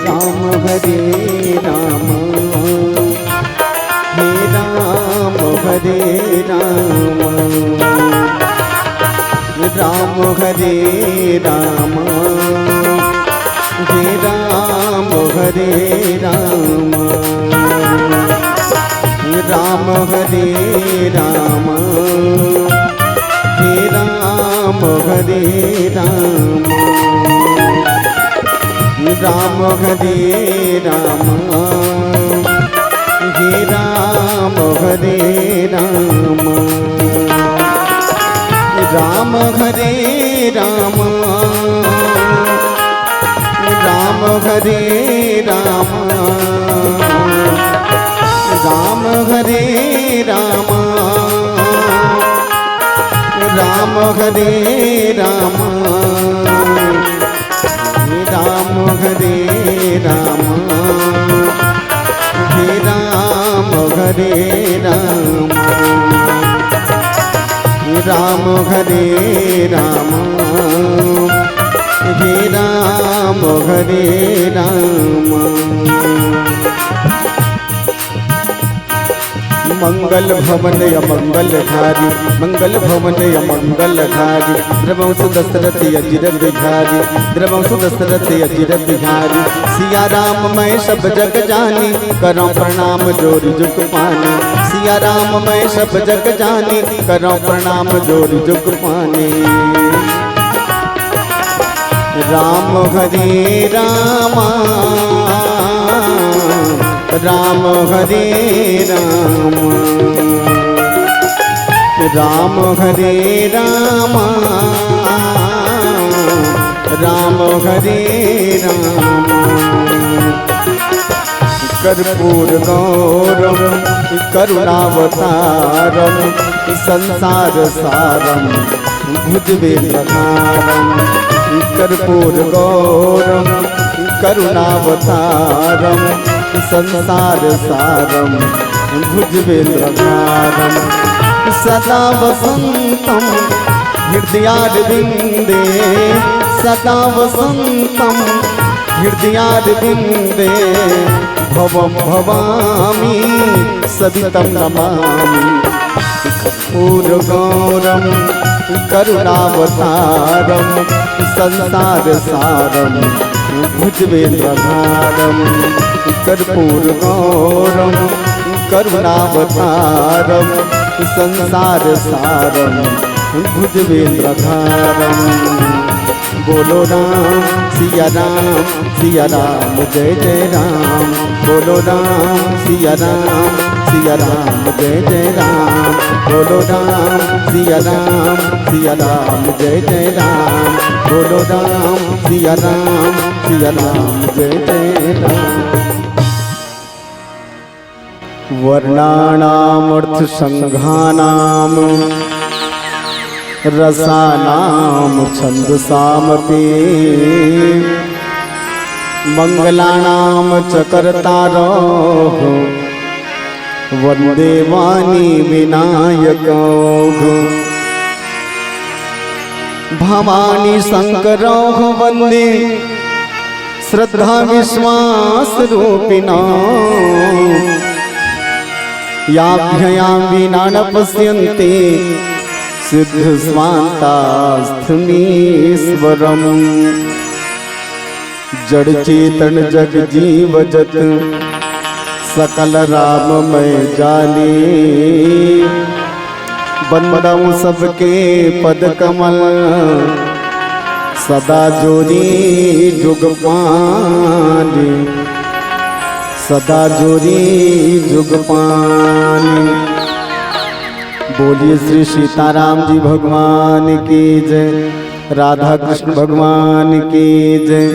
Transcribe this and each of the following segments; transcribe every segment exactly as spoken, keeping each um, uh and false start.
राम हरे राम, हे राम हरे राम, राम हरे राम, हे राम हरे राम, राम हरे राम, हे राम हरे राम, राम हरे राम, हे राम हरे राम, राम हरे राम, राम हरे राम, राम हरे राम, राम हरे राम, राम हरे राम, हे राम हरे राम, राम हरे राम, हे राम हरे राम। मंगल भवन अमंगल हारी, मंगल भवन अमंगल हारी, द्रवंश दशरथ अजिर बिहारी, द्रवंश दशरथ अजिर बिहारी। सिया राम मैं सब जग जानी, करौं प्रणाम जोरि जुग पानी। सिया राम मैं सब जग जानी, करौं प्रणाम जोरि जुग पानी। राम हरे राम, राम हरे राम, राम हरे राम, राम हरे राम। कर्पूर गौरम करुणावतारम संसार सारम भुजगेन्द्रहारम। कर्पूर गौरम करुणावतारम संसार सारम भुजगेन्द्रहारम। सदा वसंतम हृदयारविंदे, सदा वसंतम हृदयारविंदे, भवम भवामी सवितम नमामी। कर्पूर गौरम करुणावतारम संसार सारम भुजगेन्द्रहारम। कर्पूर गौरम करुणावतारम संसार सारम भुजगेन्द्रहारम। बोलो राम सिया राम, सिया राम जय जय राम। बोलो राम सिया राम, सिया राम जय जय राम। बोलो राम सिया राम, सिया राम जय जय राम। बोलो राम सिया राम, सिया राम जय जय राम। वर्णानामर्थसंघानां रसानां छन्दसामपि। मङ्गलानां च कर्तारः वन्दे वाणी विनायकौ। भवानी शंकरौ वन्दे श्रद्धा विश्वास रूपिणौ। याभ्ययां विना न पश्यन्ति सिद्ध स्वान्तास्थमीश्वरम्। जड़ चेतन जग जीव जत सकल राम मैं जानी। बंदम सबके पद कमल सदा जोरी जुग पानी, सदा जोरी जुग पानी। बोलिए श्री सीताराम जी भगवान की जय, राधा कृष्ण भगवान की जय,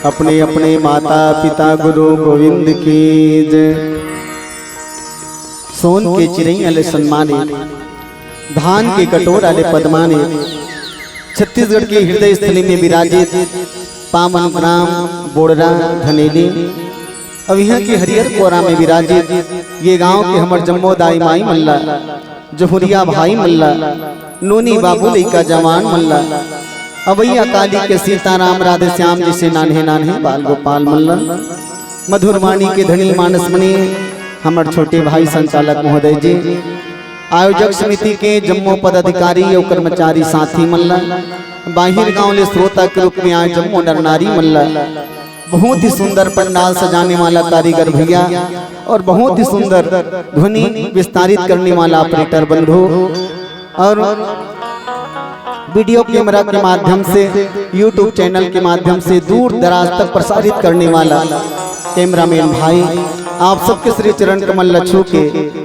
अपने अपने माता पिता गुरु गोविंद की जय। सोन के चिरैया ले सन्माने, धान के कटोरा ले पदमाने, छत्तीसगढ़ के हृदय स्थली में विराजित पावन ग्राम बोड़रा धनेली, अब इहाँ के हरियर कोरा में विराजित ये गांव के हमर जम्मो दाई माई मन ला, जहुरिया भाई मन ला, नोनी बाबू लइका जवान मन ला, अवैया काली के सीताराम राधे श्याम जइसे नान्हे नान्हे बाल गोपाल मन ल मधुर वाणी के धनी मानस मनी हमर छोटे भाई संचालक महोदय जी, आयोजक समिति के जम्मो पदाधिकारी अउ कर्मचारी साथी मन ल, बाहिर गांव ले श्रोता के रूप में आए जम्मो नर नारी मन ल, बहुत ही सुंदर पंडाल सजाने वाला कारीगर भैया और बहुत ही सुंदर ध्वनि विस्तारित करने वाला ऑपरेटर बंधु और वीडियो कैमरा के माध्यम से, YouTube चैनल के माध्यम से दूर दराज तक प्रसारित करने वाला कैमरामैन भाई, आप सबके श्री चरण कमल ल छू के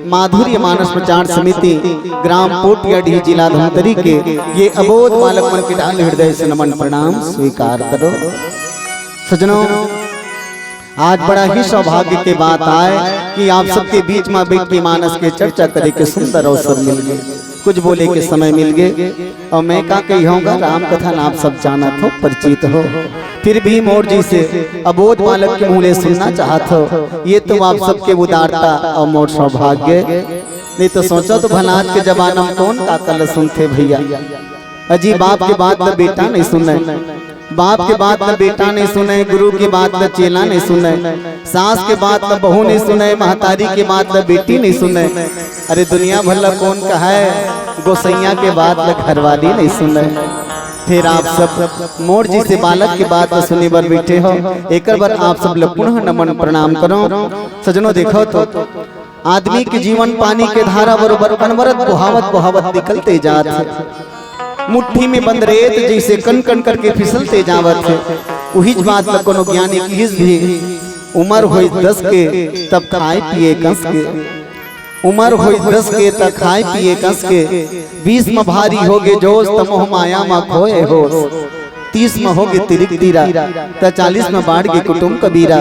माधुर्य मानस प्रचार समिति ग्राम पोटियाडीह जिला धमतरी के ये अबोध बालक मन के डाल हृदय से नमन प्रणाम स्वीकार करो। सजनों, आज बड़ा ही सौभाग्य के बात आय कि आप सबके बीच में बैठ के मानस के चर्चा करे के सुंदर अवसर मिल गे, कुछ बोले के समय मिल गे। अउ मैं का कहिहूँ गा, राम कथा न आप सब जानत हो, परिचित हो, फिर भी मोर जइसे अबोध बालक के मुँह ले सुनना चाहत हो, ये तो आप सबके उदारता अउ मोर सौभाग्य। नहीं तो सोचो तो भला आज के जमाना में कौन काका ल सुनथे भैया। अजी, बाप के बात ल बेटा नहीं सुने, बाप के बात ल बेटा नहीं सुने, गुरु के बात ल चेला नहीं सुने, सास के बात ल बहू नहीं सुने, महतारी के बात ल बेटी नहीं सुने। अरे दुनिया भर ल कौन कहय, गोसैया के बात ल घरवाली नहीं सुने। फिर आप सब मोर जइसे बालक के बात ल सुने बर बैठे हो, एकर बर आप सब ल पुनः नमन प्रणाम करो। सजनों, देखो तो आदमी के जीवन पानी के धारा बरोबर अनवरत बोहावत बोहावत निकलते जात हे। मुट्ठी में बंद रेत जइसे कन कन करके फिसलते जावत हे। उहीच बात ल कोनो ज्ञानी किहिस भी, उमर होइस दस के तब खाए पिए कस के। उमर होइस दस के तब खाए पिए कस के। बीस म भारी होगे जोश त मोह माया म खोए होश। तीस म होगे तिरिक तीरा, त चालीस म बाढ़ गे कुटुम कबीरा।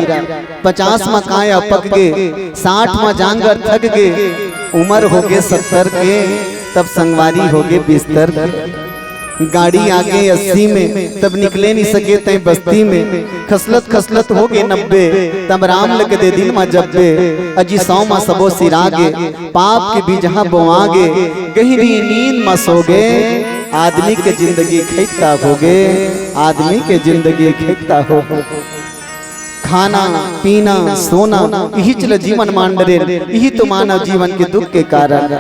पचास म काया पक गे, साठ म जांगर थक गे, उमर होगे सत्तर के, तब संगवारी होगे बिस्तर के। गाड़ी आगे अस्सी में, तब निकले नहीं सके तैं बस्ती में। खसलत खसलत होगे नब्बे, तब राम लग दे दिन म जब्बे। अजी सौ म सबो सिरा गे, पाप के बीजहा बोआ गे, गहिरी नींद म सो गे। आदमी के जिंदगी खेकता होगे, आदमी के जिंदगी खेकता होगे। खाना, पीना, सोना, इहीच ल जीवन मान डरेन, इही तो मानव जीवन के दुख के कारण।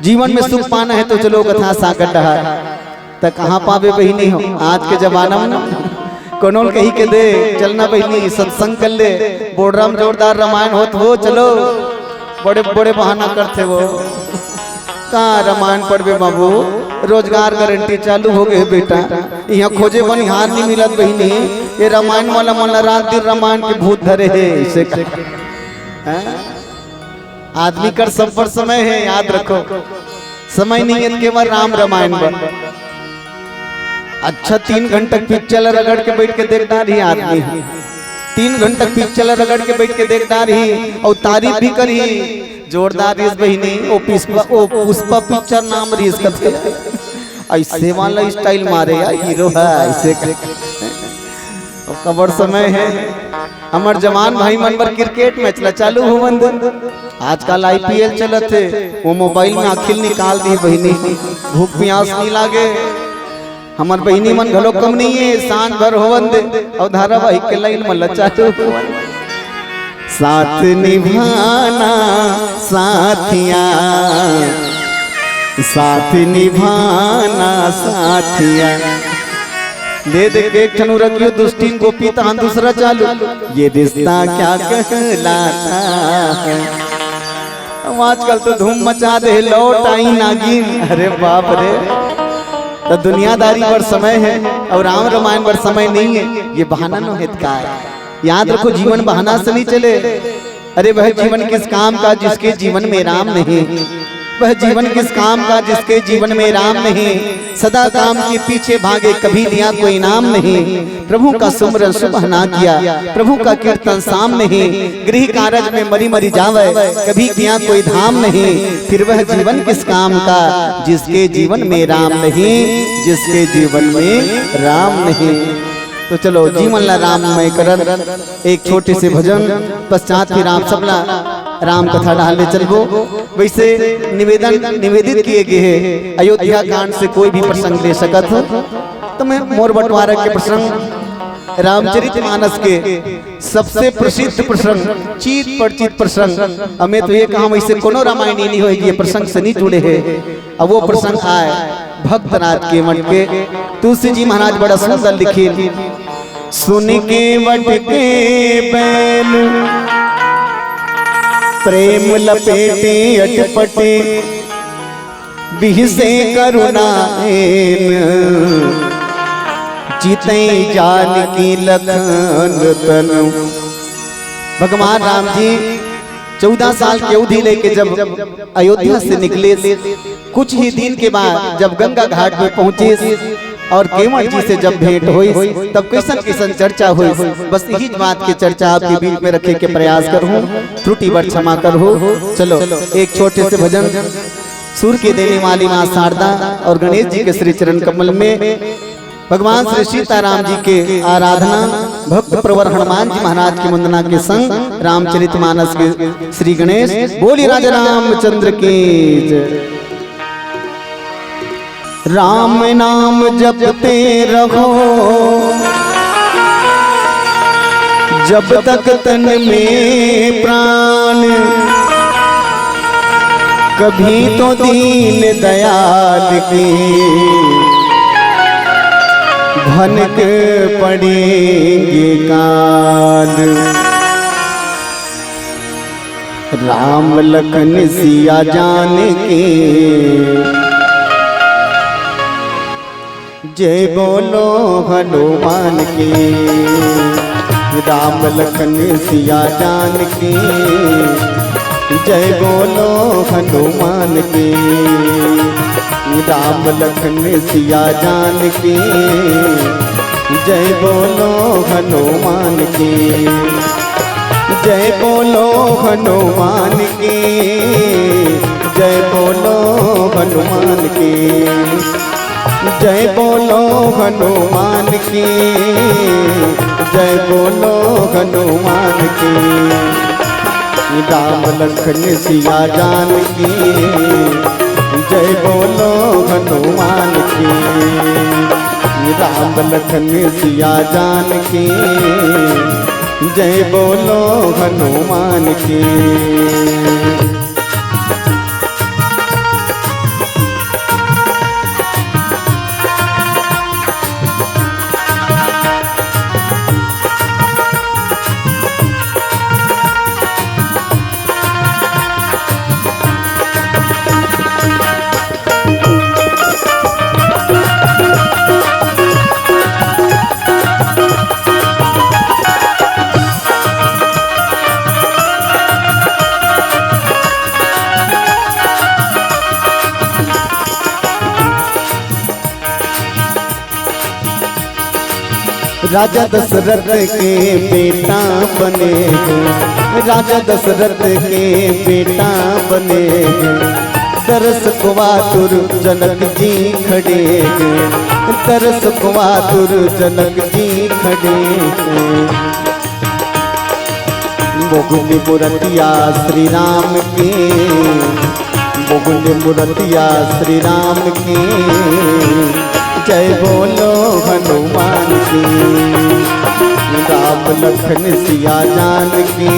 जीवन में सुख पाना हे तो चलो कथा सागर डहार। त कहाँ पाबे बहिनी हो आज के जमाना में? कोनो ल कहि के दे, चलना बहिनी, सत्संग कर ले, बोड़रा म जोरदार रामायण होत हो, चलो। बड़े बड़े बहाना करथे वो। का रामायण पढ़बे बाबू, रोजगार गारंटी चालू होगे हे बेटा। इहाँ खोजे बनिहार नहीं मिलत बहिनी। ये रामायण वाला मन ल रात दिन रामायण के भूत धरे हे, अइसे का? हैं? आदमी कर सब बर समय हे, याद रखो। समय नहीं हे केवल राम रामायण बर। अच्छा, तीन घंटा पिक्चर ल रगड़ के बैठ के देख डारही आदमी। तीन घंटा पिक्चर ल रगड़ के बैठ के देख डारही अउ तारीफ भी करही। जोरदार रिहिस बहिनी, ओ पुष्पा, ओ पुष्पा पिक्चर नाम रिहिस कथे। अइसे वाला स्टाइल मारे यार, हीरो हे अइसे। ओकर बर समय हे। हमर जवान भाई मन बर क्रिकेट मैच ल चालू होवन दे। आजकल आईपीएल चलत हे, वो मोबाइल में आँखी ल निकाल दिही बहिनी। भूख पियास नहीं लागे। हमर बहिनी मन घलो कम नहीं हे, सांझ भर होवन दे अउ धारावाहिक के लाइन म ल चालू होवन। साथ निभाना साथिया, साथ निभाना साथिया। दे दे के एक ठन रखियो दुस्तीन गोपी, तहान दूसरा चालू। ये रिश्ता क्या कहलाता है? अब आजकल तो धूम मचा दे हे, लौट आई नागिन। अरे बाप रे, त दुनियादारी बर समय हे अउ राम रामायण बर समय नहीं हे, ये बहाना नोहे त काय? याद रखो, जीवन बहाना से नहीं चले। अरे वह जीवन किस काम का जिसके जीवन में राम नहीं, वह जीवन किस काम का जिसके जीवन में राम नहीं। सदा काम के पीछे भागे, कभी लिया कोई नाम नहीं। प्रभु का सुमरन सुबह ना किया, प्रभु का कीर्तन शाम नहीं। गृह कारज में मरी मरी जावे, कभी किया कोई धाम नहीं। फिर वह जीवन किस काम का जिसके जीवन में राम नहीं, जिसके जीवन में राम नहीं। तो चलो, जीवन ला राममय करन एक छोटे से भजन, पश्चात फिर आप सबला राम कथा डहार ले चलबो। वैसे निवेदन, निवेदित किए गए हे, अयोध्या कांड से कोई भी प्रसंग ले सकत हो। में मोर बंटवारा के प्रसंग, रामचरित मानस के सबसे प्रसिद्ध प्रसंग, चित परिचित प्रसंग। अमे तो ये कहा, वैसे कोनो रामायण नहीं होय, ये प्रसंग से नहीं जुड़े हे। अब वो प्रसंग आय भक्तनाथ केवट के। तुलसी जी महाराज बड़ा सुंदर लिखिन। सुनि केवट के बैल, प्रेम लपेटे अटपटे, बिहसे करुणाएन, जितै जानकी लखन तन। भगवान राम जी चौदह साल के अवधि लेके जब अयोध्या से निकले, कुछ ही दिन के बाद जब गंगा घाट में पहुंचे और केवट जी से जब भेंट हुई, तब कैसन कैसन चर्चा हुई। बस यही बात की चर्चा आपके बीच में रखे के प्रयास करूं, त्रुटि बर क्षमा करूं। चलो, एक छोटे से भजन, सुर के देने वाली माँ शारदा और गणेश जी के श्री चरण कमल में भगवान श्री सीताराम जी के आराधना, भक्त प्रवर हनुमान जी महाराज की वंदना के संग रामचरित मानस के श्री गणेश। बोलिए राजा रामचंद्र की जय। राम नाम जपते रहो जब तक तन में प्राण, कभी तो दीन दयाल के भनक पड़ेंगे कान। राम लखन सिया जानकी, जय बोलो हनुमान की। राम लखन सिया जानकी, जय बोलो हनुमान की। राम लखन सिया जानकी, जय बोलो हनुमान की। जय बोलो हनुमान की, जय बोलो हनुमान की। जय बोलो हनुमान की, जय बोलो हनुमान की। राम लखन सिया जानकी, जय बोलो हनुमान की। राम लखन सिया जानकी, जय बोलो हनुमान की। राजा दशरथ के बेटा बने हैं, राजा दशरथ के बेटा बने हैं। दरस को आतुर जनक जी खड़े हैं, दरस को आतुर जनक जी खड़े हैं। मोहन मूरतिया श्री राम के, मोहन मूरतिया श्री राम के, जय बोलो हनुमान की। राम लखन सिया जानकी,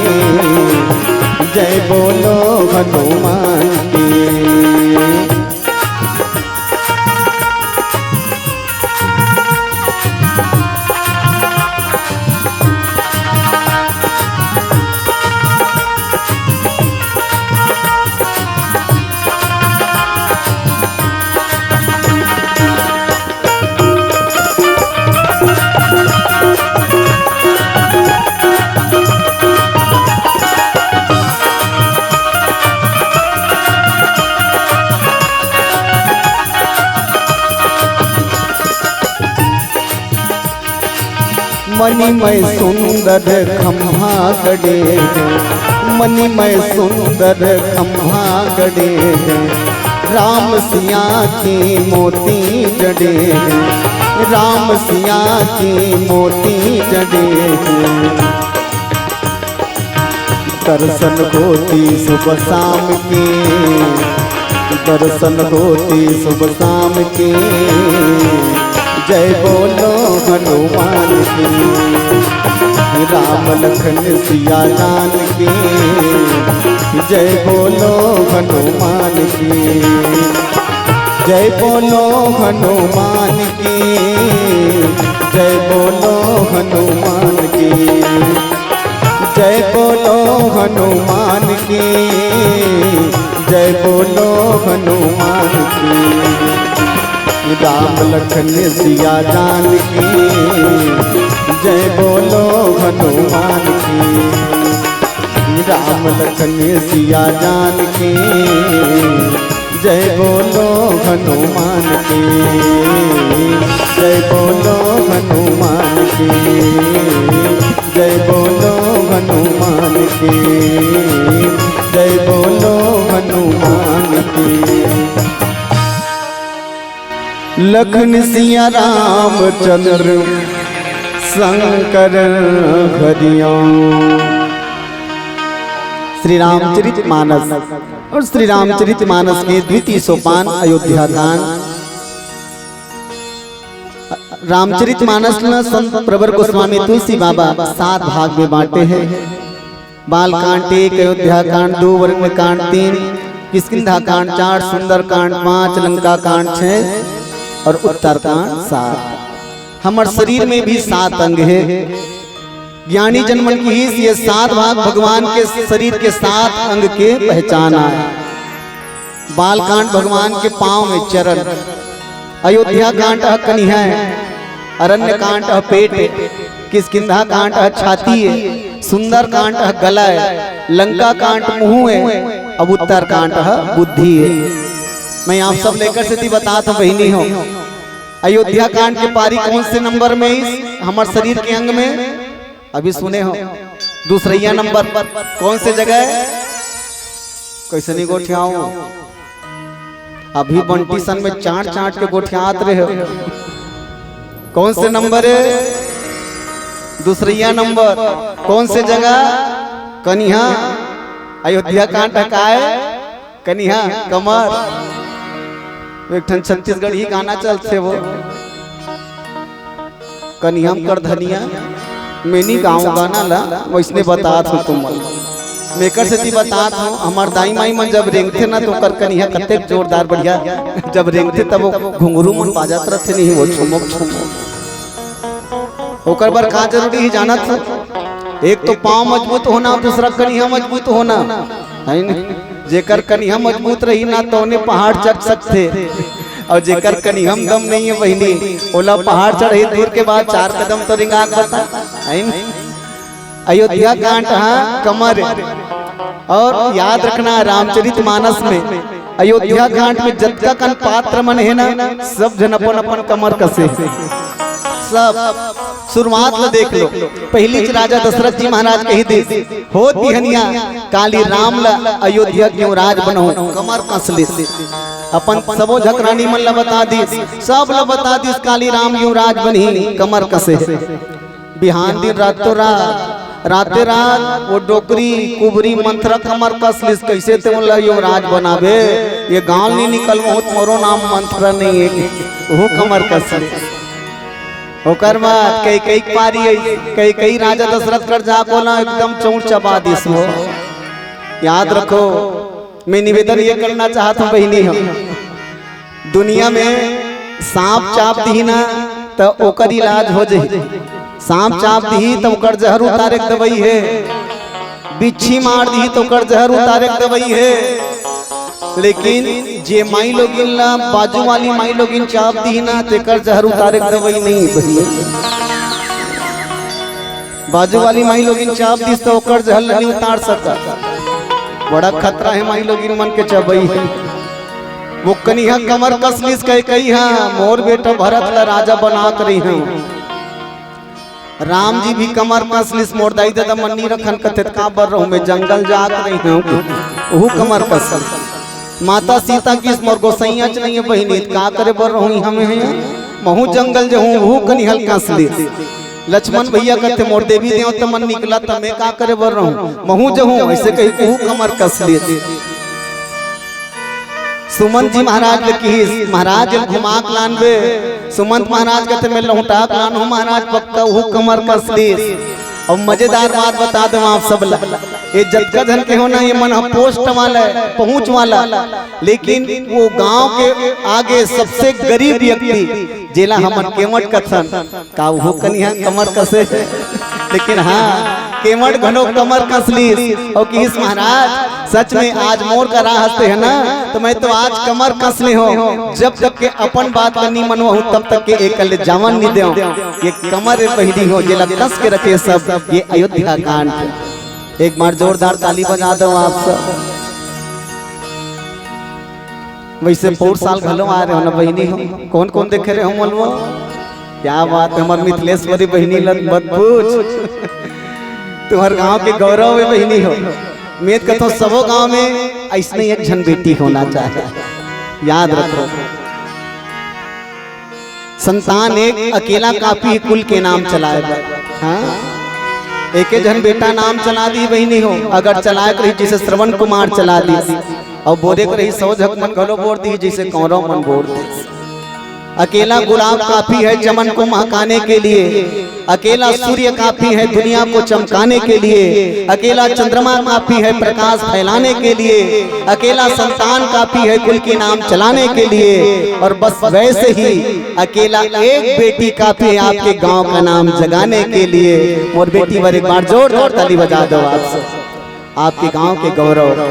जय बोलो हनुमान की। मणिमय सुंदर खंभा गड़े हैं, मणिमय सुंदर खंभा गड़े हैं। राम सिया की मोती जड़े हैं, राम सिया की मोती जड़े हैं। दर्शन होती सुबह शाम की, दर्शन होती सुबह शाम की। जय बोलो हनुमान की, राम लखन सिया जान की। जय बोलो हनुमान की, जय बोलो हनुमान की, जय बोलो हनुमान की। जय बोलो हनुमान की, जय बोलो हनुमान की। राम लखन सिया जान की, जय बोलो हनुमान की। राम लखन सिया जान की, जय बोलो हनुमान की, जय बोलो हनुमान की, जय बोलो हनुमान की, जय बोलो हनुमान की। लखन सिया रामचंद्र शंकर हरिओम। श्री रामचरित मानस और श्री रामचरित मानस के द्वितीय सोपान अयोध्या कांड। रामचरित मानस ल संत प्रवर गोस्वामी तुलसी बाबा सात भाग में बांटे हैं। बाल कांड एक, अयोध्या कांड दो, वरण्य कांड तीन, किष्किंधा कांड चार, सुंदर कांड पांच, लंका कांड छह और उत्तर कांड सात। हमर शरीर में भी सात अंग है। ज्ञानी जन मन किहिस, ये सात भाग भगवान के शरीर के सात अंग के पहचान आय। बाल कांड भगवान के पांव में चरण, अयोध्या कांड ह कनिहा, अरण्य कांड ह पेट, किष्किंधा कांड ह छाती, सुंदर कांड ह गला, लंका कांड मुंह है, अब उत्तर कांड ह बुद्धि है। मैं आप सब लेकर से ती बतात हूँ बहिनी हो, अयोध्या कांड के पारी कौन से नंबर में इस हमर शरीर के अंग में? अभी सुने हो, दूसरैया नंबर कौन से जगह है? कैसे नहीं गोठियाओ? अभी बंटी सन में चाट चाट के गोठियात रहे हो। कौन से नंबर है? दूसरैया नंबर कौन से जगह? कनिहा। अयोध्या कांड का है कनिहा, कमर। एक ठन छत्तीसगढ़ी गाना चलथे वो, कनिहा म कर धनिया। मैं नहीं गाँव गाना ला, वैसने बतात हूँ तुमन। मैं एकर सेती बतात हूँ, हमार दाई माई मन जब रेंगथे ना, तो ओकर कनिहा कतेक जोरदार बढ़िया, जब रेंगथे तब वो घुंघरू मन बाजत रथे नहीं, वो छुमुक छुमुक। ओकर बर का जरूरी है जानत हो? एक तो पाँव मजबूत होना, दूसरा कनिहा मजबूत होना, है न? जेकर कनिहा मजबूत रही ना, तौने पहाड़ चढ़ सकथे, और जेकर कनिहा म दम नहीं है बहिनी, ओला पहाड़ चढ़े दूर के बाद चार कदम तो रिंगा के बता, है न? अयोध्या कांड हा कमर। और याद रखना, रामचरित मानस में, अयोध्या कांड में जतका कन पात्र मन है ना, सब झन अपन अपन कमर कसे। सब शुरुआत ल देख लो, पहली च राजा दशरथ जी महाराज कही दिस, हो बिहनिया काली राम ल अयोध्या के राज बनाहूं, कमर कस लिस। अपन सबो झक रानी मन ल बता दिस, सब ल बता दिस, काली राम युवराज बनही, कमर कसे। बिहान दिन रातों रात, राते रात वो डोकरी कुबरी मंथरा कमर कस लिस, कैसे ते ओला युवराज बनाबे, ये गांव नहीं निकलवहूं त मोरो नाम मंथरा नहीं है, वो कमर कस लिस। ओकर बाद कैकेयी के पारी आई, कैकेयी राजा दशरथ कर जाके ओला एकदम चौंच चबा दिस वो। याद रखो, मैं निवेदन ये करना चाहत हूँ बहिनी हो, दुनिया में सांप चाप दिही ना, त ओकर इलाज हो जाही। सांप चाप दिही त ओकर जहर उतारे के दवाई है, बिच्छी मार दिही त ओकर जहर उतारे के दवाई है। लेकिन जे माई लोगिन ला बाजू वाली माई लोगिन चाप दिही ना, तेकर जहर उतारे के दवाई नहीं है बहिनी। बाजू वाली माई लोगिन चाप दिस त ओकर जहर ल नहीं उतार सकत। बड़ा खतरा है माई लोगिन मन के चबई। वो कनिहा कमर कस लिस कैकेयी हा, मोर बेटा भरत ला राजा बना के रही हूँ। राम जी भी कमर कस लिस, मोर दाई ददा मन नहीं रखन कथे त का बर रहूं, मैं जंगल जा के रही हूँ, वो कमर कस लिस। माता सीता किस, मोर गोसैया च नहीं है बहिनी, त का करे बर रहूं, हम हैं, महू जंगल जहूं, वो कनिहा ल कस लिस। लक्ष्मण भैया कथे, मोर देवी देवता मन निकला त मैं का करे बर रहूं, महू जहूं, ऐसे कही कहू कमर कस लिस। सुमन जी महाराज ल किहिस, महाराज ल घुमा के लानबे, सुमंत महाराज कथे, "मैं लहुटा के लानहूं महाराज, पक्का उहू कमर कस लिस।" अउ मजेदार बात बता देवं आप सब ला, ये जतका झन के हो ना, ये मन ह पोस्ट वाला है, पहुंच वाला, लेकिन वो गांव के आगे सबसे गरीब व्यक्ति, जेला हमन केवट कथन, का उहू कनिहा कमर कसे? लेकिन हाँ, केवट घलो कमर कस लिस अउ किहिस, "महाराज, सच में आज मोर करा हंसते है ना, तो मैं तो आज कमर कस ले हों। जब तक के अपन बात ला नी मनवाहूं, तब तक के एकर ले जावन नी देवं।" ये कमर ए बहिनी हो, जेला कस के रखे सब, ये अयोध्या कांड। एक बार जोरदार ताली बजा दो आप सब। वइसे पउर साल घलो आय रहे हो ना बहिनी हो, कोन कोन देखे रहे हो मलवा? क्या बात है, हमर मिथिलेश्वरी बहिनी ला मत पूछ, तुम्हर गांव के गौरव है बहिनी हो। मैं कथंव सबो गांव में अइसने एक झन बेटी होना चाही, याद रखो। संतान एक अकेला काफी है कुल के नाम चलाए बर। हाँ, एके झन बेटा नाम चला दिही बहिनी हो, अगर चलाए के रही जइसे श्रवण कुमार चला दिस, अउ बोरे के रही सौ झक मन घलो बोर दिही जइसे कौरव मन बोर दिस। अकेला गुलाब काफी है चमन को महकाने के लिए, अकेला सूर्य काफी है दुनिया को चमकाने के लिए, अकेला चंद्रमा काफी है प्रकाश फैलाने के लिए, अकेला संतान काफी है कुल के नाम चलाने के लिए, और बस वैसे ही अकेला एक बेटी काफी है आपके गांव का नाम जगाने के लिए। मोर बेटी बर एक बार जोरदार ताली बजा दो आप सब। आपके गांव के गौरव,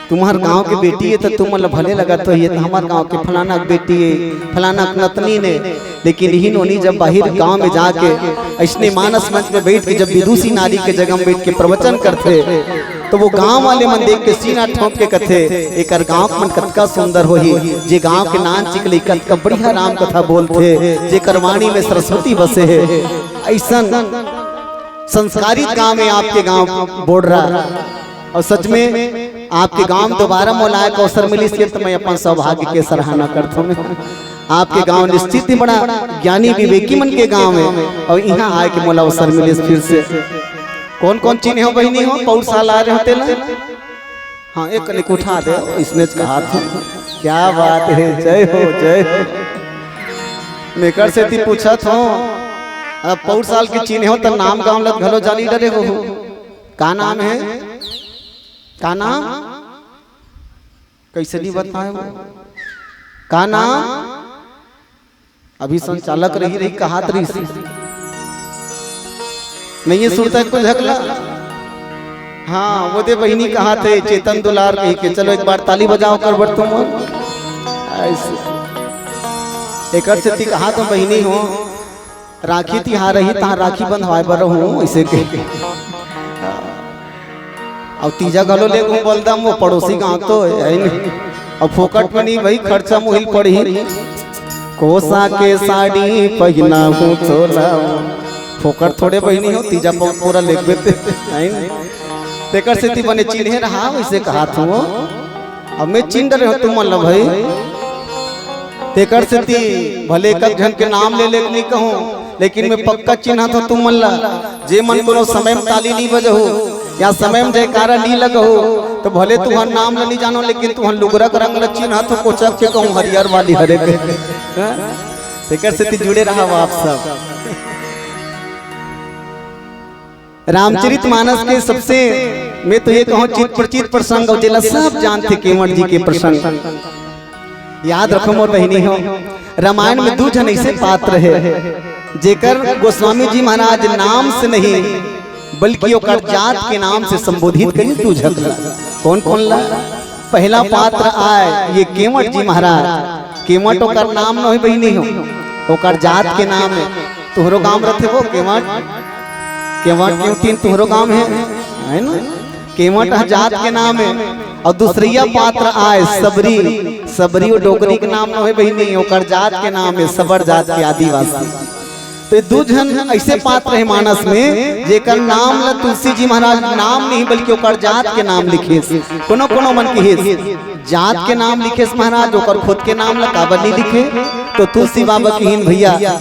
तुम्हर गांव के बेटी है तो तुमन ल भले लगत होही, ये तो हमर गांव के फलाना के बेटी है, फलाना के नतनीन है, लेकिन इही नोनी जब बाहिर गांव में जाके अइसने मानस मंच में बइठ के जब विदुषी नारी के जगह में बइठ के प्रवचन करथे, तो वो गांव वाले मन देख के सीना ठोंक के कथे, "एकर गांव के मन कतका सुंदर होही, जे गांव के नानचुक लइका कतका बढ़िया राम कथा बोलथे, जेकर वाणी में सरस्वती बसे हे।" अइसन संस्कारित गांव में आपके गांव बोड़रा। अउ सच में आपके गांव दोबारा मोला आए के अवसर मिलिस हे, तो मैं अपन सौभाग्य के सराहना करथंव। आपके गांव निश्चित ही बड़ा ज्ञानी विवेकी मन के गांव है, अउ इहां आए के मोला अवसर मिलिस फिर से। कोन कोन चिन्हे हो बहिनी हो, पउर साल आए रहे हो तेला? हाँ, एक कनिक उठा दे, अइसने कहा था। क्या बात है, जय हो, जय हो। मैं एकर सेती पूछत हंव, अब पउर साल के चिन्हे हो त नाम गांव ल घलो जानी डरे हो। का नाम है? का नाम? कइसे नहीं बताए वो? का नाम? अभी संचालक रही रही कहात रहिस। नहीं है सुरता कुछ हकला। हाँ, वो दे बहिनी कहाथे, चेतन दुलार कहिके। चलो एक बार ताली बजाव कर बर तुम। अइसे। एकर सेती कहात हंव बहिनी हो, राखी तिहार रही, तहां राखी बंधवाए बर रहूं, अइसे के। अउ तीजा घलो लेगहूं बलदम, वो पड़ोसी गांव तो है, है नहीं। अउ फोकट में नहीं भाई, खर्चा मुहिल पड़ही। कोसा के साड़ी पहिना हूं चोला। फोकट थोड़े बहिनी हो, तीजा प-, पूरा लेगबे ते, है नहीं। तेकर सेती बने चिन्हे रहा, वइसे कहात हंव। अब मैं चिन्ह डरे हंव तुमन ल भाई। तेकर सेती भले एक झन के नाम ले लेके नहीं कहूं, लेकिन मैं पक्का चिन्हत हंव तुमन ला, जे मन कोनो समय में ताली नी बजहू या समय में जयकारा नी लगहू, तो भले तुहर नाम ला नी जानव, लेकिन तुहर लुगरा के रंग ला चिन्हत हंव, कोचक के कहूं हरियर वाली हरे के। हाँ? तेकर सेती जुड़े रहव आप सब। रामचरित मानस के सबसे, मैं तो ये कहूं, चित परिचित प्रसंग, अउ जेला सब जानथे केवट जी के प्रसंग। याद रखो मोर बहिनी हो, रामायण में दू झन अइसे पात्र हे, जेकर गोस्वामी जी महाराज नाम से नहीं, बल्कि ओकर जात के नाम से संबोधित करिस दू झन ला। कोन कोन ला? पहला पात्र आय ये केवट जी महाराज। केवट ओकर नाम नोहे बहिनी हो, ओकर जात के नाम हे। तुहरो गांव रथे वो केवट, केवट केवटिन तुहरो गांव हे, है ना? केवट ह जात के नाम हे। अउ दूसरइया पात्र आय सबरी, सबरी वो डोकरी के नाम नोहे बहिनी, ओकर जात के नाम हे, सबर जात के आदिवासी। तो ये दू झन अइसे पात्र हे मानस में, जेकर नाम ला तुलसी जी महाराज नाम नहीं, बल्कि ओकर जात के नाम लिखिस। कोनो कोनो मन किहिस, जात के नाम लिखिस महाराज, ओकर खुद के नाम ला काबर नहीं लिखे? तो तुलसी बाबा किहिन, भैया,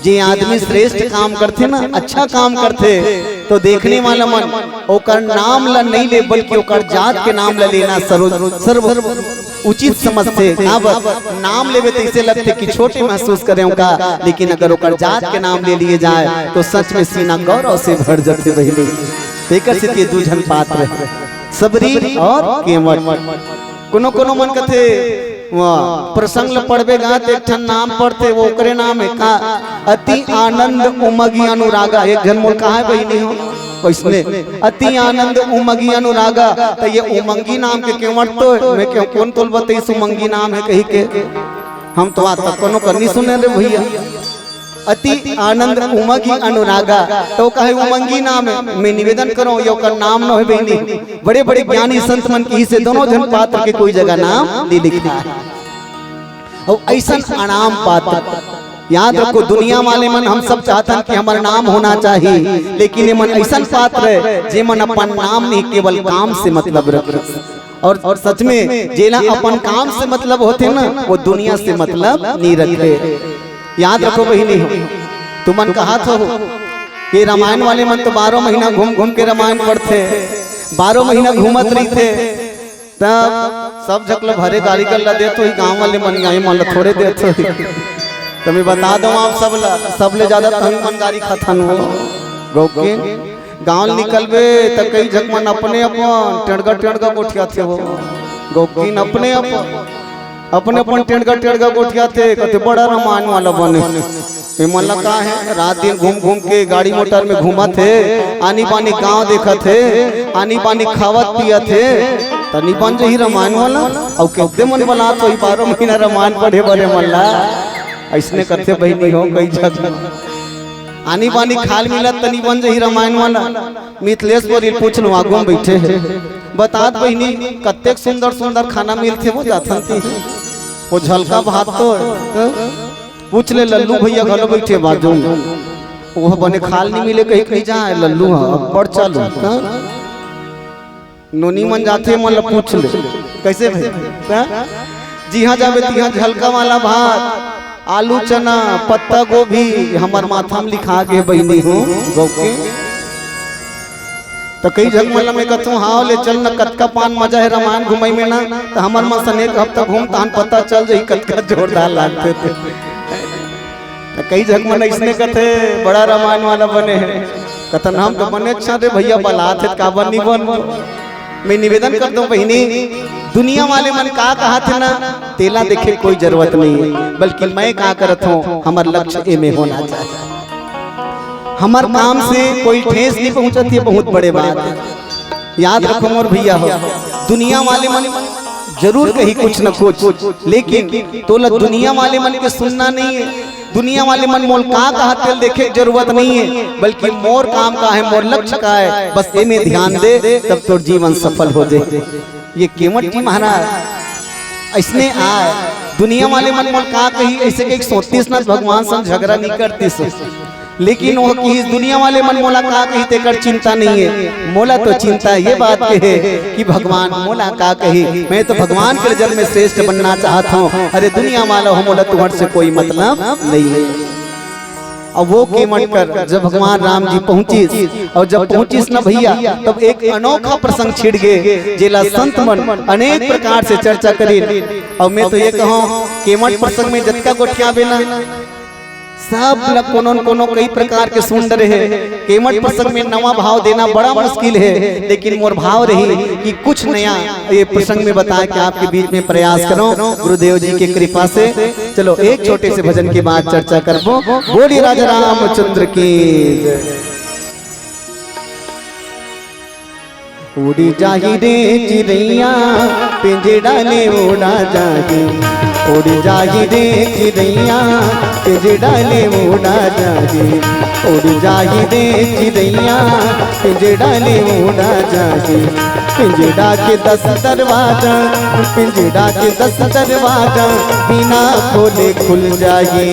जे आदमी श्रेष्ठ काम करथे ना, अच्छा काम करथे, तो देखने वाला मन ओकर नाम ला नहीं ले, बल्कि ओकर जात के नाम ला लेना सर्व, सर्व, उचित समझथे। अब नाम लेबे तइसे लगथे कि छोटे महसूस करे ओका, लेकिन अगर ओकर जात के नाम ले लिए जाए तो सच में सीना गौरव से भर जाथे बहिनी। तेकर सेती ये दू झन पात्र हे, सबरी और केवट। कोनो कोनो मन कथे, वाह, प्रसंग ल पढ़बे गा त एक ठन नाम पढ़थे, वो ओकरे नाम हे का? अति आनंद उमगी अनुरागा। एक झन मोल कहा हे बहिनी हो, वइसने अति आनंद उमगी अनुरागा। त ये उमंगी नाम के केवट तो हे, मैं क्यों कोन तोल बतइस उमंगी नाम हे कहिके। हम तो आज तक कोनो कर नहीं सुने रे भैया। अति आनंद उमगी अनुरागा, तो कहे उमंगी नाम हे। मैं निवेदन करो, ये ओकर नाम न हो बहिनी। बड़े बड़े ज्ञानी संत मन कहिसे दोनों झन पात्र के कोई जगह नाम नहीं लिखा हे। अउ अइसन अनाम पात्र, याद रखो, दुनिया वाले मन हम सब चाहथन कि हमर नाम होना चाहिए, लेकिन ये मन अइसन पात्र हे, जे मन अपन नाम नहीं, केवल काम से मतलब रखे। और, और सच में जेला अपन काम से मतलब होथे ना, वो दुनिया से मतलब नहीं रखे। याद रखो बहिनी हो, तुमन कहत हो, ये रामायण वाले मन तो बारह महीना घूम घूम के रामायण पढ़थे, बारह महीना घूमत रहिथे, तब सब झक ल भरे गारी कर ला देत होही, गाँव वाले मन गाय मन ला थोड़े देत होही। त मैं बता दो आप सब ला, सबले ज्यादा तहन मन गारी खाथन हो। गौकिन गाँव निकलबे त कई झक मन अपने अपन टेंड़गा टेंड़गा गोठियाथे हो। गौकिन अपने अपन, अपने अपन टेंड़गा टेंड़गा गोठियाथे, कथे बड़ा रामायण वाला बने। ए मन ला का हे, रात दिन घूम घूम के गाड़ी मोटर में घूमत हे, आनी बानी गाँव देखत हे, आनी बानी खावत पियत हे, त नी बन जही रामायण वाला। अउ कते मन बलात होही बारह महीना रामायण पढ़े बर ए मन ला। अइसने कथे बहिनी हो कई झक। आनी बानी खाल मिलत त नी बन जही रामायण वाला। मिथलेश बोरी ल पूछ लो, आगू में बइठे हे। बतात बहिनी, कतेक सुंदर सुंदर खाना मिलथे वो जाथन ते। वो झलका भात तो हे। पूछ ले लल्लू भैया घलो बइठे बाजू में। ओह बने खाल नहीं मिले कहीं कहीं जाए लल्लू ह, अब्बड़ चालू। हाँ? नोनी मन जाथे मन ल पूछ ले। कइसे भाई? हाँ? जिहाँ जाबे तिहाँ झलका वाला भात, आलू चना, पत्ता गोभी, हमर माथा में लिखा गे बहिनी हो, गौके। त कई झन मन ल मैं कथों, "हाव ले चल न, कतका पान मजा हे रामायण घुमई में न।" त हमर मन सन एक हफ्ता घूम, तहन पता चल जही कतका जोरदार लागथे ते। त कई झन मन अइसने कथे, "बड़ा रामायण वाला बने हे।" कथन, "हम तो बने अच्छा रे भैया, बलात हे त काबर नी बनबो?" मैं निवेदन करथों बहिनी, दुनिया वाले मन का कहत हे ना, तेला देखे कोई जरूरत नहीं हे, बल्कि मैं का करत हों, हमर लक्ष्य एमे होना चाहिए। हमर काम से कोई ठेस नहीं पहुंचत, ये बहुत बड़े बात हे। याद रखो मोर भैया हो, दुनिया वाले मन जरूर कही कुछ न कुछ, लेकिन तोला दुनिया वाले मन के सुनना नहीं हे। दुनिया वाले मन मोल का कहत तेला देखे के जरूरत नहीं हे, बल्कि मोर काम का हे, मोर लक्ष्य का हे, बस एमे ध्यान दे, तब तोर जीवन सफल हो जाए। ये केवट जी महाराज अइसने आय, दुनिया वाले मन मोल का कही, अइसे कहिके सोचतिस ना, भगवान संग झगड़ा नहीं करतिस। लेकिन वो किहिस दुनिया वाले मन मोला का कही, तेकर चिंता नहीं हे। मोला तो चिंता ये बात के हे कि भगवान मोला का कही। मैं तो भगवान के नजर में श्रेष्ठ बनना चाहत हों। अरे दुनिया वाला हो, मोला तुंहर से कोई मतलब नहीं हे। अब वो केवट कर जब भगवान राम जी पहुंचिस, अउ जब पहुंचिस ना भैया, तब एक अनोखा प्रसंग छिड़ गे, जेला संत मन अनेक प्रकार से चर्चा करिन। अउ मैं तो ये कहूं, केवट प्रसंग में जतका गोठियाबे ना, सब ल कोनो न कोनो कई प्रकार के सुन डरे हे। केवट प्रसंग में नवा भाव देना बड़ा मुश्किल हे, लेकिन मोर भाव रही कि कुछ नया ये प्रसंग में बताए के आपके बीच में प्रयास करों, गुरुदेव जी के कृपा से। चलो, एक छोटे से भजन के बाद चर्चा करबो। बोलिए राजा रामचंद्र की जय। उड़ी जाही रे चिरैया, पिंजड़ा ले उड़ा जाही। उड़ी जाही रे चिरैया, पिंजड़ा ले उड़ा जाही। उड़ी जाही रे चिरैया, पिंजड़ा ले उड़ा जाही। पिंजड़ा के दस दरवाजा, पिंजड़ा के दस दरवाजा, बिना खोले खुल जाही।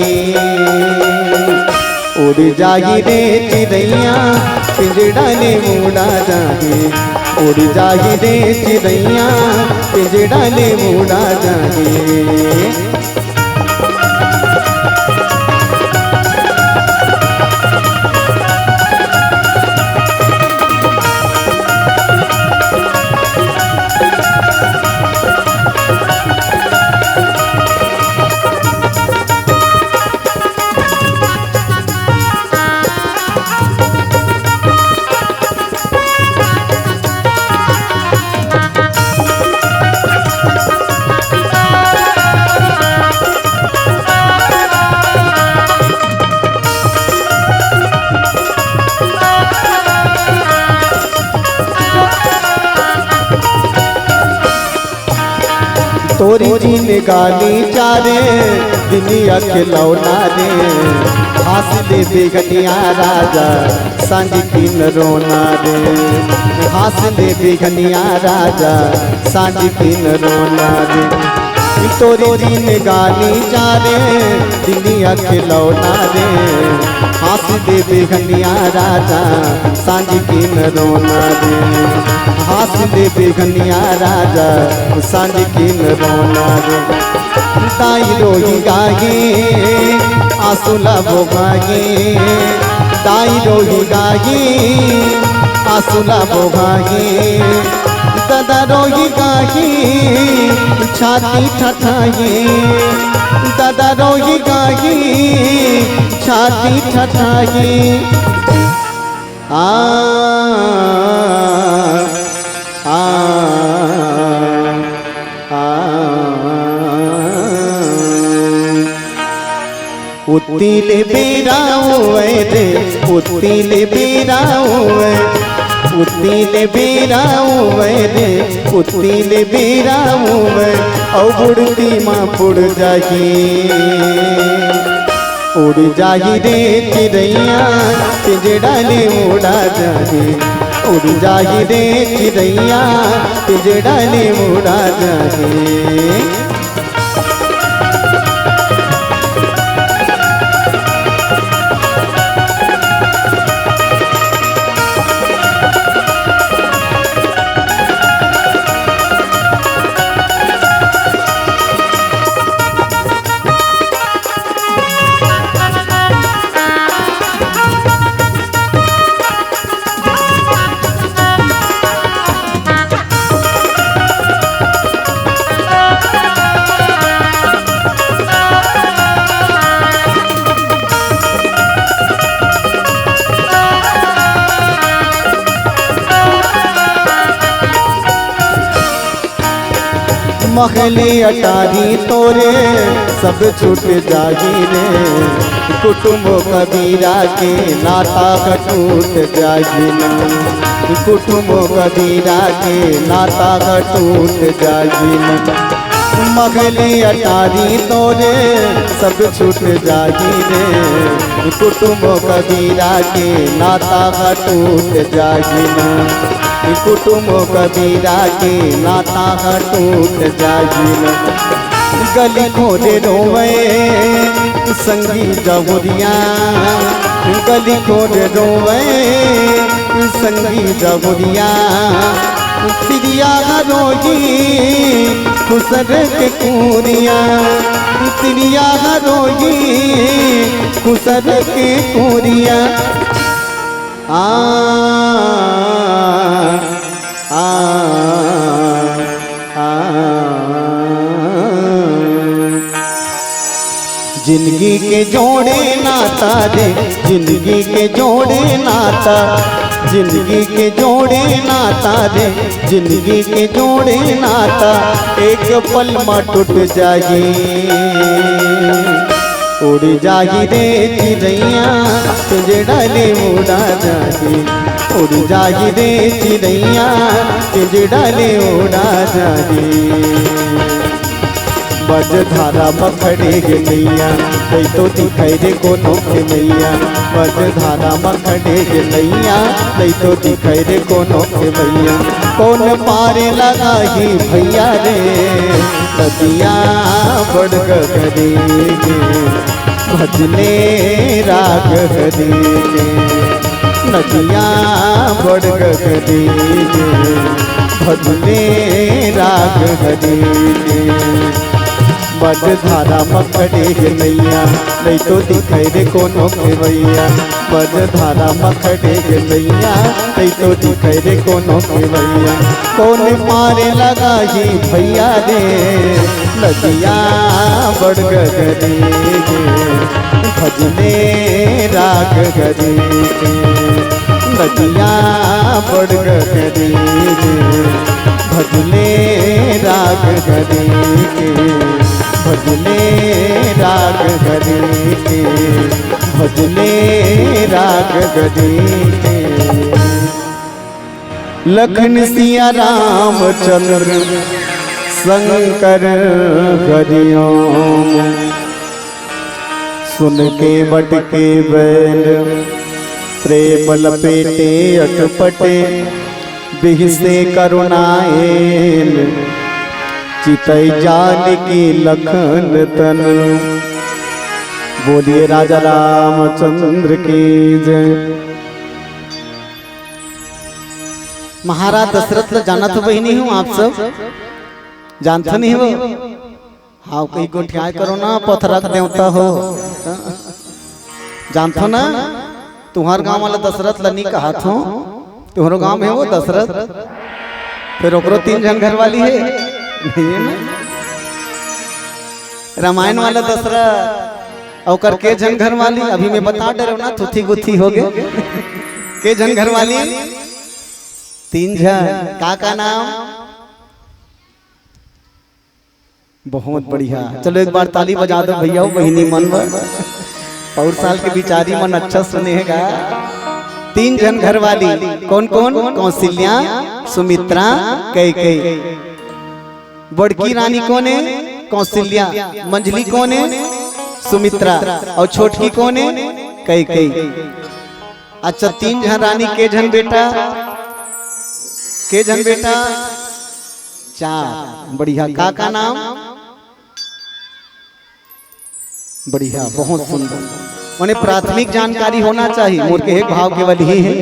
उड़ जाही रे चिरैया, पिंजड़ा ले उड़ा जाही। उड़ जाही रे चिरैया, पिंजड़ा ले उड़ा जाही। दिन गाली चारे, दुनिया खिलौना रे, हंस दे बिघनिया राजा, सांझ किन रोना रे। हंस दे बिघनिया राजा, सांझ किन रोना रे। तोरे दिन गाली चारे, दुनिया खिलौना रे, हंस दे बिघनिया राजा, सांझ किन रोना रे। हंस दे बिघनिया राजा, सांझ किन रोना रे। दाई रोही गाही, आंसू ला बोहाही। दाई रोही गाही, आंसू ला बोहाही। ददा रोही गाही, छाती ठठाही। ददा रोही गाही, छाती ठठाही। आ, आ, आ। उतिल बेरा होवय रे, उतिल बेरा होवय, उतिल बेरा होवय रे, उतिल बेरा होवय, अउ बुड़ती मा बुड़ जाही। उड़ जाही रे चिरैया, पिंजड़ा ले उड़ा जाही। उड़ जाही रे चिरैया, पिंजड़ा ले उड़ा जाही। महली अटारी तोरे सब छूट जाही रे, कुटुंब कबीरा के नाता ह टूट जाही ना, कुटुंब कबीरा के नाता ह टूट जाही ना। महली अटारी तोरे सब छूट जाही रे, कुटुंब कबीरा के नाता ह टूट जाही ना, कुटुंब कबीरा के नाता ह टूट जाही ना। गली खोरे रोवे संगी जहुरिया, गली खोरे रोवे संगी जहुरिया। तिरिया हरोही खुसर के कुरिया, तिरिया हरोही खुसर के कुरिया। आ, आ, आ। जिंदगी के जोड़े नाता रे, जिंदगी के जोड़े नाता, जिंदगी के जोड़े नाता रे, जिंदगी के जोड़े नाता, एक पल मा टूट जाही। उड़ जाही रे चिरैया, पिंजड़ा ले उड़ा जाही। उड़ जाही रे चिरैया, पिंजड़ा ले उड़ा जाही। बजधारा म खड़े हे मइया, तैं तो दिखई रे कोनो खेवइया। बजधारा म खड़े हे मइया, तैं तो दिखई रे कोनो खेवइया। कोन पारे लगाही भइया रे, नदिया बड़ गहरी हे, भजले राग हरी हे। नदिया बड़ गहरी हे, भजले राग हरी हे। बजधारा म खड़े हे मइया, तैं तो दिखई रे कोनो खेवइया। बजधारा म खड़े हे मइया, तैं तो दिखई रे कोनो खेवइया। कोन पारे लगाही भइया रे, नदिया बड़ गहरी हे, भजले राग हरी हे। नदिया बड़ गहरी हे, भजले राग हरी हे, भजले राग हरी हे, भजले राग हरी हे। लखन सिया रामचंद्र शंकर हरिओम। सुन के बटके बैल, प्रेम लपेटे अटपटे, बिहसे करुणाएल, चितई जानकी लखन तन। बोलिए राजा रामचंद्र की जय। महाराज दशरथ ल जानत हो बहिनी हो आप सब? जानथो नहीं हो? हाँ, कहीं गोठियाए करो ना, पथरा के देवता हो। जानथो ना? तुम्हार गांव वाला दशरथ ल नहीं कहत हो, तुम्हारो गांव में वो दशरथ, फिर ओकरो तीन झन घर वाली है, नहीं है ना? रामायण वाला दशरथ, ओकर के झन घर वाली, अभी मैं बता डरे ना, थुथी गुथी हो गए। के झन घर वाली? तीन झन। का का नाम? बहुत बढ़िया, चलो एक बार ताली बजा दो भैया, बहिनी मन बर। पौर साल के बिचारी मन अच्छा सुने हे गा। तीन झन घर वाली, कौन कौन? कौशल्या, सुमित्रा, कैकेयी। बड़की रानी कौन है? कौशल्या। मंझली कौन है? सुमित्रा। और छोटकी कौन है? कैकेयी। अच्छा, तीन झन रानी, के झन बेटा? के झन बेटा? चार। बढ़िया। का का नाम? बढ़िया, बहुत सुंदर। माने प्राथमिक जानकारी होना चाहिए। मोर के एक भाव केवल ही है,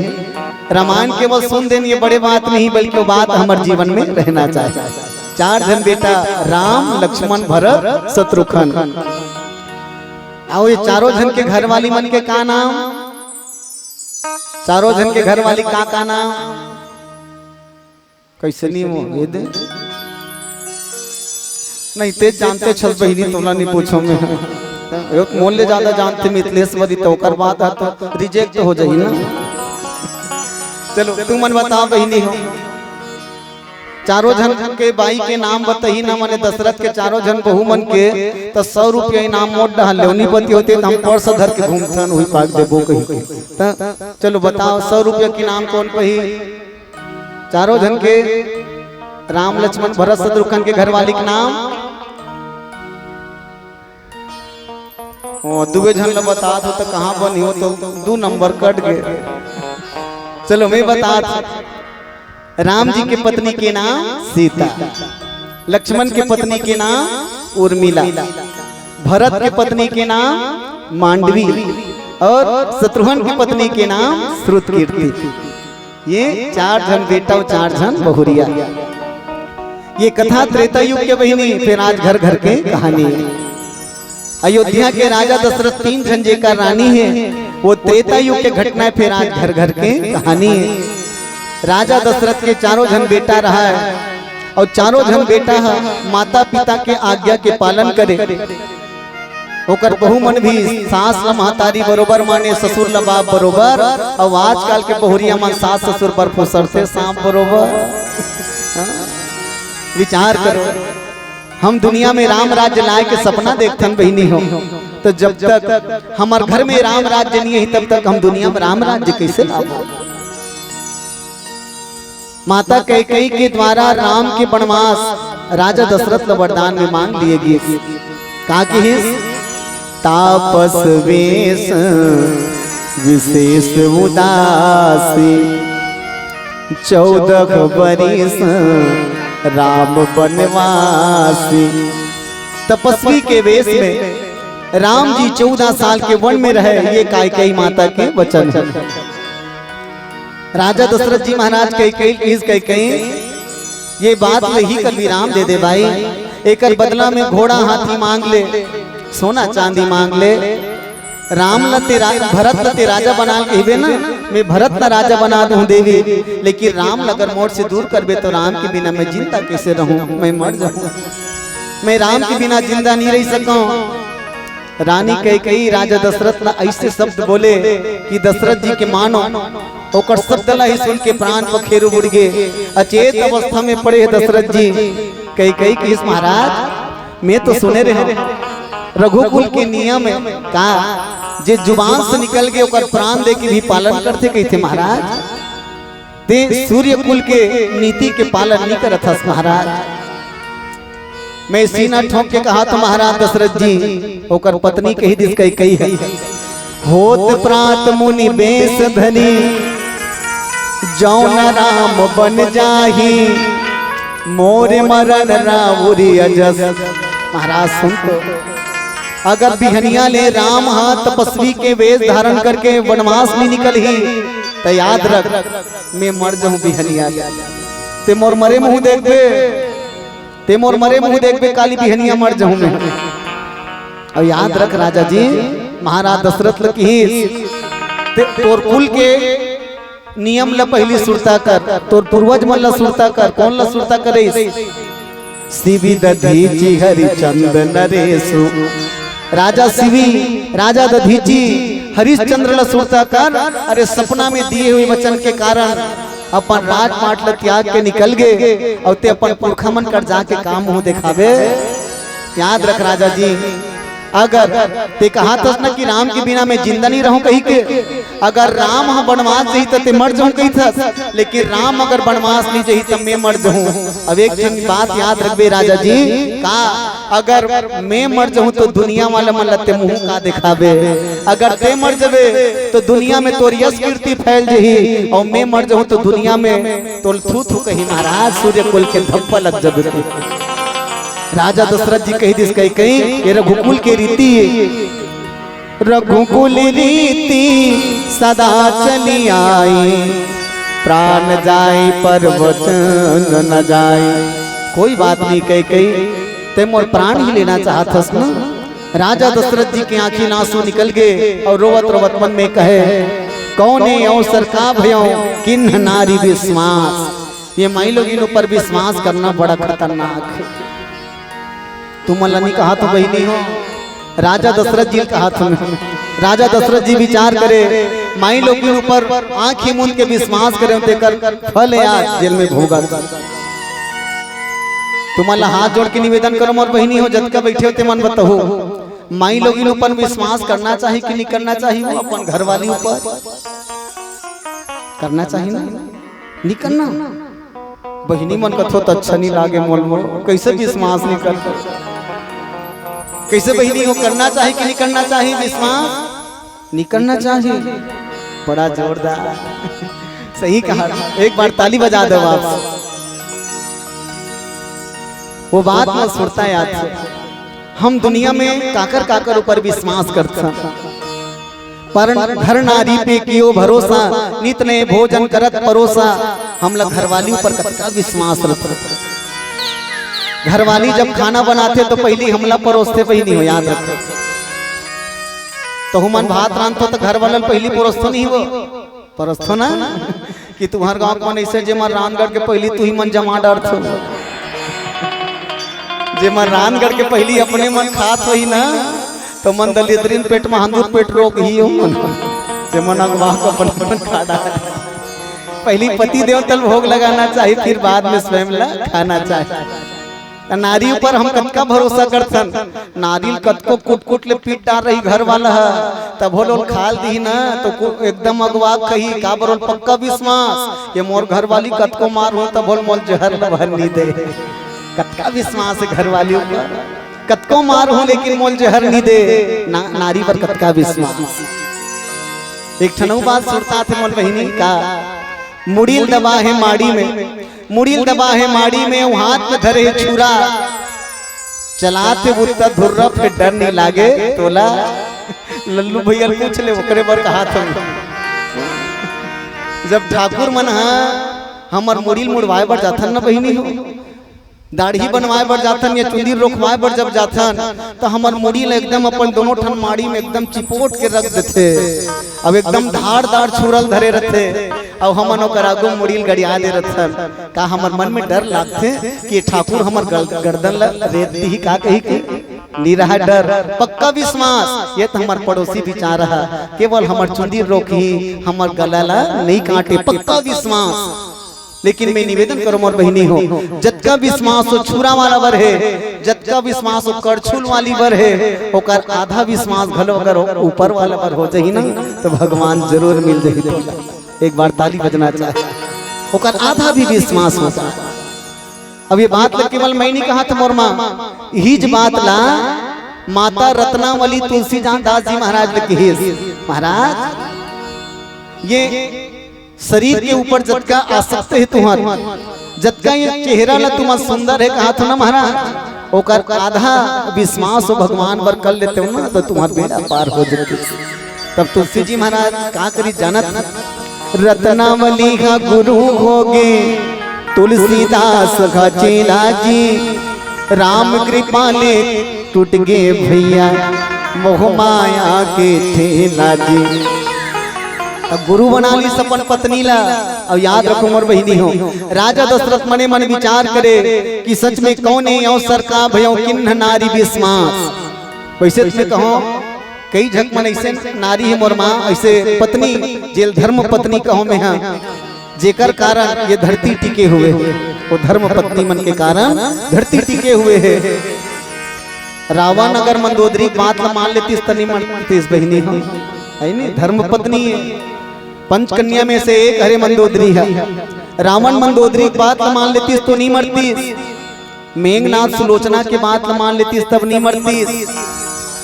रामायण केवल सुन देन ये बड़े बात नहीं, बल्कि वो बात हमर जीवन में रहना चाहिए। चार झन बेटा, राम, लक्ष्मण, भरत, शत्रुघ्न। आओ, ये चारों झन के घर वाली मन के का नाम? चारों झन के घर वाली का का नाम? कैसे नहीं हो ये दे? नहीं, ते जानते छस बहिनी, तोला नहीं पूछो मैं। एक मोल ले ज्यादा जानते मिथिलेश वरी, तो ओकर बात आ तो रिजेक्ट हो जाई ना। चलो, तू मन बता बहिनी हो, चारों झन के बाई के नाम बताही ना, माने दशरथ के चारों झन बहू मन के, तो सौ रुपया इनाम मोट डहा लेवनी पति होते, तो हम पर्स धर के घूमथन, वही पाक देबो कही के। त चलो बताओ, सौ रुपया के इनाम कौन पही? चारों झन के, राम, लक्ष्मण, भरत, शत्रुघ्न के घरवाली के नाम। ओ, दुए झन ल बता दो तो कहाँ बनी हो, तो दू नंबर कट गए। चलो, मैं बता दो। राम जी के पत्नी के नाम सीता, लक्ष्मण के पत्नी के नाम उर्मिला, भरत के पत्नी के नाम मांडवी और शत्रुघ्न की पत्नी के नाम श्रुत कीर्ति। ये चार झन बेटा और चार झन बहुरिया। ये कथा त्रेता युग के बहिनी, फिर आज घर घर के कहानी है। अयोध्या के राजा दशरथ तीन झन जेकर रानी है, वो त्रेता युग के घटना है, फिर आज घर घर के कहानी है। राजा दशरथ के चारों झन बेटा रहा है और चारों झन बेटा ह माता पिता के आज्ञा के पालन करे। ओकर बहू मन भी सास ल महतारी बरोबर माने, ससुर ल बाप बरोबर, और आजकल के बहुरिया मन सास ससुर बर फुसरथे सांप बरोबर। हाँ? विचार करो, हम दुनिया में राम राज्य लाए के सपना देखथन बहिनी हो, तो जब तक हमर घर में राम राज्य नहीं है तब तक हम दुनिया में राम राज्य कैसे लाबो? माता कैकेयी के द्वारा राम के वनवास राजा दशरथ ल वरदान में मांग लिए गिस। का किहिस? तापस वेश विशेष उदासी, चौदह बरिस राम वनवासी। तपस्वी के वेश में राम जी चौदह साल के वन में रहे, ये कैकेयी माता के वचन है। राजा दशरथ जी महाराज कैकेयी किहिस, कैकेयी, ये बात ल ही कर विराम दे दे भाई, एकर बदला में घोड़ा हाथी मांग ले, सोना चांदी मांग ले। राम ल ते रा-, भरत ल ते राजा बना के कहिबे ना, मैं भरत ल राजा बना दूं देवी, लेकिन राम ल अगर मोर से दूर करबे तो राम के बिना मैं जिंदा कैसे रहूं, मैं मर जाऊं, मैं राम के बिना जिंदा नहीं रह सकूं। रानी कैकेयी राजा दशरथ ला ऐसे शब्द बोले कि दशरथ जी के मानो ओकर शब्द ला ही सुन के प्राण पखेरु उड़ गे। अचेत अवस्था में पड़े हे दशरथ जी। कैकेयी किहिस, महाराज, मैं तो सुने रहे हूँ रघुकुल के नियम है का, जे जुबान से निकल गे ओकर प्राण दे के भी पालन करथे कहिथे महाराज। ते सूर्य कुल के नीति के पालन नहीं करत हस महाराज। मैं सीना ठोंक के कहा था महाराज दशरथ जी, ओकर पत्नी कही दिस कैकई ह, "होत प्रात मुनि बेस धरी, जौन राम बन जाही, मोर मरण राउरी अजस।" महाराज सुन तो, अगर बिहनिया ले राम हा तपस्वी के वेश धारण करके वनवास में निकलही, त याद रख, मैं मर जाऊं बिहनिया। ते मोर मरे मुंह देखबे, ते मोर मरे मुंह देखबे, काली बिहनिया मर जाऊं मैं। अउ याद रख राजा जी, महाराज दशरथ ल किहिस, ते तोर कुल के नियम ल पहिली सुरता कर, तोर पूर्वज मन ल सुरता कर। कोन ल सुरता करिस? "शिवि दधीचि हरिचंद नरेसु।" राजा शिवि, राजा दधीचि हरिश्चंद्र ल सुरता कर। अरे सपना में दिए हुए वचन के कारण अपन राजपाट ल त्याग के निकल गे, अउ ते अपन पुरखा मन कर जाके काम मुंह देखाबे। याद रख राजा जी, अगर ते कहा थस ना कि राम के बिना मैं जिंदा नहीं रहूं कही के, अगर राम ह बनवास जही त ते मर जाऊं कही थस, लेकिन राम अगर बनवास नहीं जही त मैं मर जाऊं। अब एक ठन बात याद रखबे राजा जी, का अगर मैं मर जाऊं तो दुनिया वाला मन ल ते मुंह का देखाबे? अगर ते मर जबे तो दुनिया में तोर यश कीर्ति फैल जही, अउ मैं मर जाऊं तो दुनिया में तोल थू थू कही महाराज, सूर्य कुल के धब्बा लग जबे। राजा दशरथ जी कही दिस कैकई, ये रघुकुल के रीति, "रघुकुल रीति सदा चली आई, प्राण जाए पर वचन न जाए।" कोई बात नहीं कैकई, ते मोर प्राण ही लेना चाहत हस ना। राजा दशरथ जी के आंखी आंसू निकल गे अउ रोवत रोवत मन में कहे, "कौने अवसर का भयो किन्ह नारी विश्वास।" ये माई लोगिन ऊपर विश्वास करना बड़ा खतरनाक हे। तुमन ला नहीं कहा तो बहिनी हो, राजा दशरथ जी कहा तुम। राजा दशरथ जी विचार करे, माई लोगिन ऊपर आंखी मूंद के विश्वास करे, तेकर फल हे आज जेल में भोगत। तुमन ला हाथ जोड़ के निवेदन करो मोर बहिनी हो, जतका बैठे हो ते मन बताओ, माई लोगिन ऊपर विश्वास करना चाही कि नहीं करना चाही? वो अपन घरवाली ऊपर करना चाही ना, नहीं करना? बहिनी मन कथो त अच्छा नहीं लागे मोल, मोल कैसे विश्वास नहीं कर, कैसे बहिनी हो, करना चाही कि नहीं करना चाही विश्वास? नहीं करना चाही। बड़ा जोरदार, सही कहा। एक बार ताली बजा दो आप। वो बात मोर सुरता आत हे। हम दुनिया में काकर काकर ऊपर विश्वास करथन, पर घर नारी पे कियो भरोसा, नित नए भोजन करत परोसा। हमला घरवाली ऊपर कतका विश्वास रथे। घरवाली जब खाना बनाथे तो पहिली हमला परोसथे, बहिनी हो, याद रखो। तो हमन भात रांधथो तो घर वाला ल पहिली परोसथो नहीं हो, परोसथो ना? कि तुम्हर गांव के मन अइसे, जेमन रांधगढ़ के पहिली तुही मन जमा डारथो, जेमन रांधगढ़ के पहिली अपने मन खात होही ना, तो मन दलिद्रीन पेट में हंदूर पेट रोग ही हो मन, जेमन अगवा के अपन अपन खा डार। पहिली पति देव तल भोग लगाना चाही, फिर बाद में स्वयं ला खाना चाही। त नारी ऊपर हम कतका भरोसा करथन, नारी ल कतको कुट कुट ले पीट डार रही घर वाला ह, तभो ल ओल खाल दिही ना, तो कु-, एकदम अगवा कही, काबर ओल पक्का विश्वास, ये मोर घरवाली कतको मार हो, तभो ल मोल जहर ल भर नी दे। कतका विश्वास हे घरवाली ऊपर, कतको मार हो, लेकिन मोल जहर नी दे। ना, नारी पर कतका विश्वास। एक ठन अउ बात सुरता थे मोर बहिनी का, मुड़ी ल दबा हे माड़ी में, मुड़ी ल दबा हे माड़ी में, वो हाथ में धरे हे छुरा। चलाते बुत्ता धुर्रा, फिर डर नहीं लागे तोला। लल्लू भैया ल पूछ ले, ओकरे बर कहा था। जब ठाकुर मन ह हमर मुड़ी ल मुड़वाए बर जाथन न बहिनी हो, दाढ़ी बनवाए बर जाथन या चुंदी रोखवाए बर जब जाथन, त हमर मुड़ी ल एकदम अपन दोनों ठन माड़ी में एकदम चिपोट के रख देथे। अब एकदम धारदार छुरा ल धरे रथे, अउ हमन ओकर आगू मुड़ी ल गड़िया दे रथन। का हमर मन में डर लागथे कि ठाकुर हमर गल-, गर्दन ल रेत दिही का कही के? नी रहा डर, पक्का विश्वास। ये त हमर पड़ोसी बिचारा ह, केवल हमर चुंदी रोकही, हमर गला ल नइ काटे, पक्का विश्वास। लेकिन मैं निवेदन करूं मोर बहिनी हो, जतका विश्वास हो छुरा वाला बर हे, जतका विश्वास हो करछुल वाली बर हे, ओकर आधा विश्वास घलो अगर ऊपर वाला बर हो जाही ना, तो भगवान जरूर मिल जाही। तो एक बार ताली बजना चाहे, ओकर आधा भी विश्वास हो जाए। अब ये बात ल केवल मैं नहीं कहा था मोर माँ, इहीच बात ला माता रत्नावली तुलसीदास जी महाराज ल कहिस। महाराज, ये शरीर के ऊपर जतका आसक्त हे तुहर, जतका ये चेहरा ला तुमन सुंदर हे कहा थो ना महाराज, ओकर आधा विश्वास ओ भगवान बर कर लेते हो ना, तो तुम्हार बेड़ा पार हो जाते। तब तुलसी जी महाराज का करी जानत, रत्नावली का गुरु हो गे, तुलसीदास का चेला जी, राम कृपा ले टूट गे भैया, मोह माया के ठेला जी। अब गुरु बना लीस अपन पत्नी ला। अब याद रखो मोर बहिनी हो, राजा दशरथ मने मन विचार करे कि सच में कौन ए अवसर का भयो किन्ह नारी विश्वास। वैसे तुम्हें कहो, कई झक मन ऐसे नारी हे मोर माँ, ऐसे पत्नी, जेल धर्म पत्नी कहो में हा, जेकर कारण ये धरती टिके हुए हे, वो धर्म पत्नी मन के कारण धरती टिके हुए हे। रावण अगर मंदोदरी के बात ला मान लेतीस त नहीं मरतीस बहिनी हो, है नी? धर्म पत्नी हे, पंचकन्या में से एक हरे मंदोदरी हे। रावण मंदोदरी के बात ला मान लेतीस तो नहीं मरतीस, मेघनाथ सुलोचना के बात ला मान लेतीस तब नहीं मरतीस,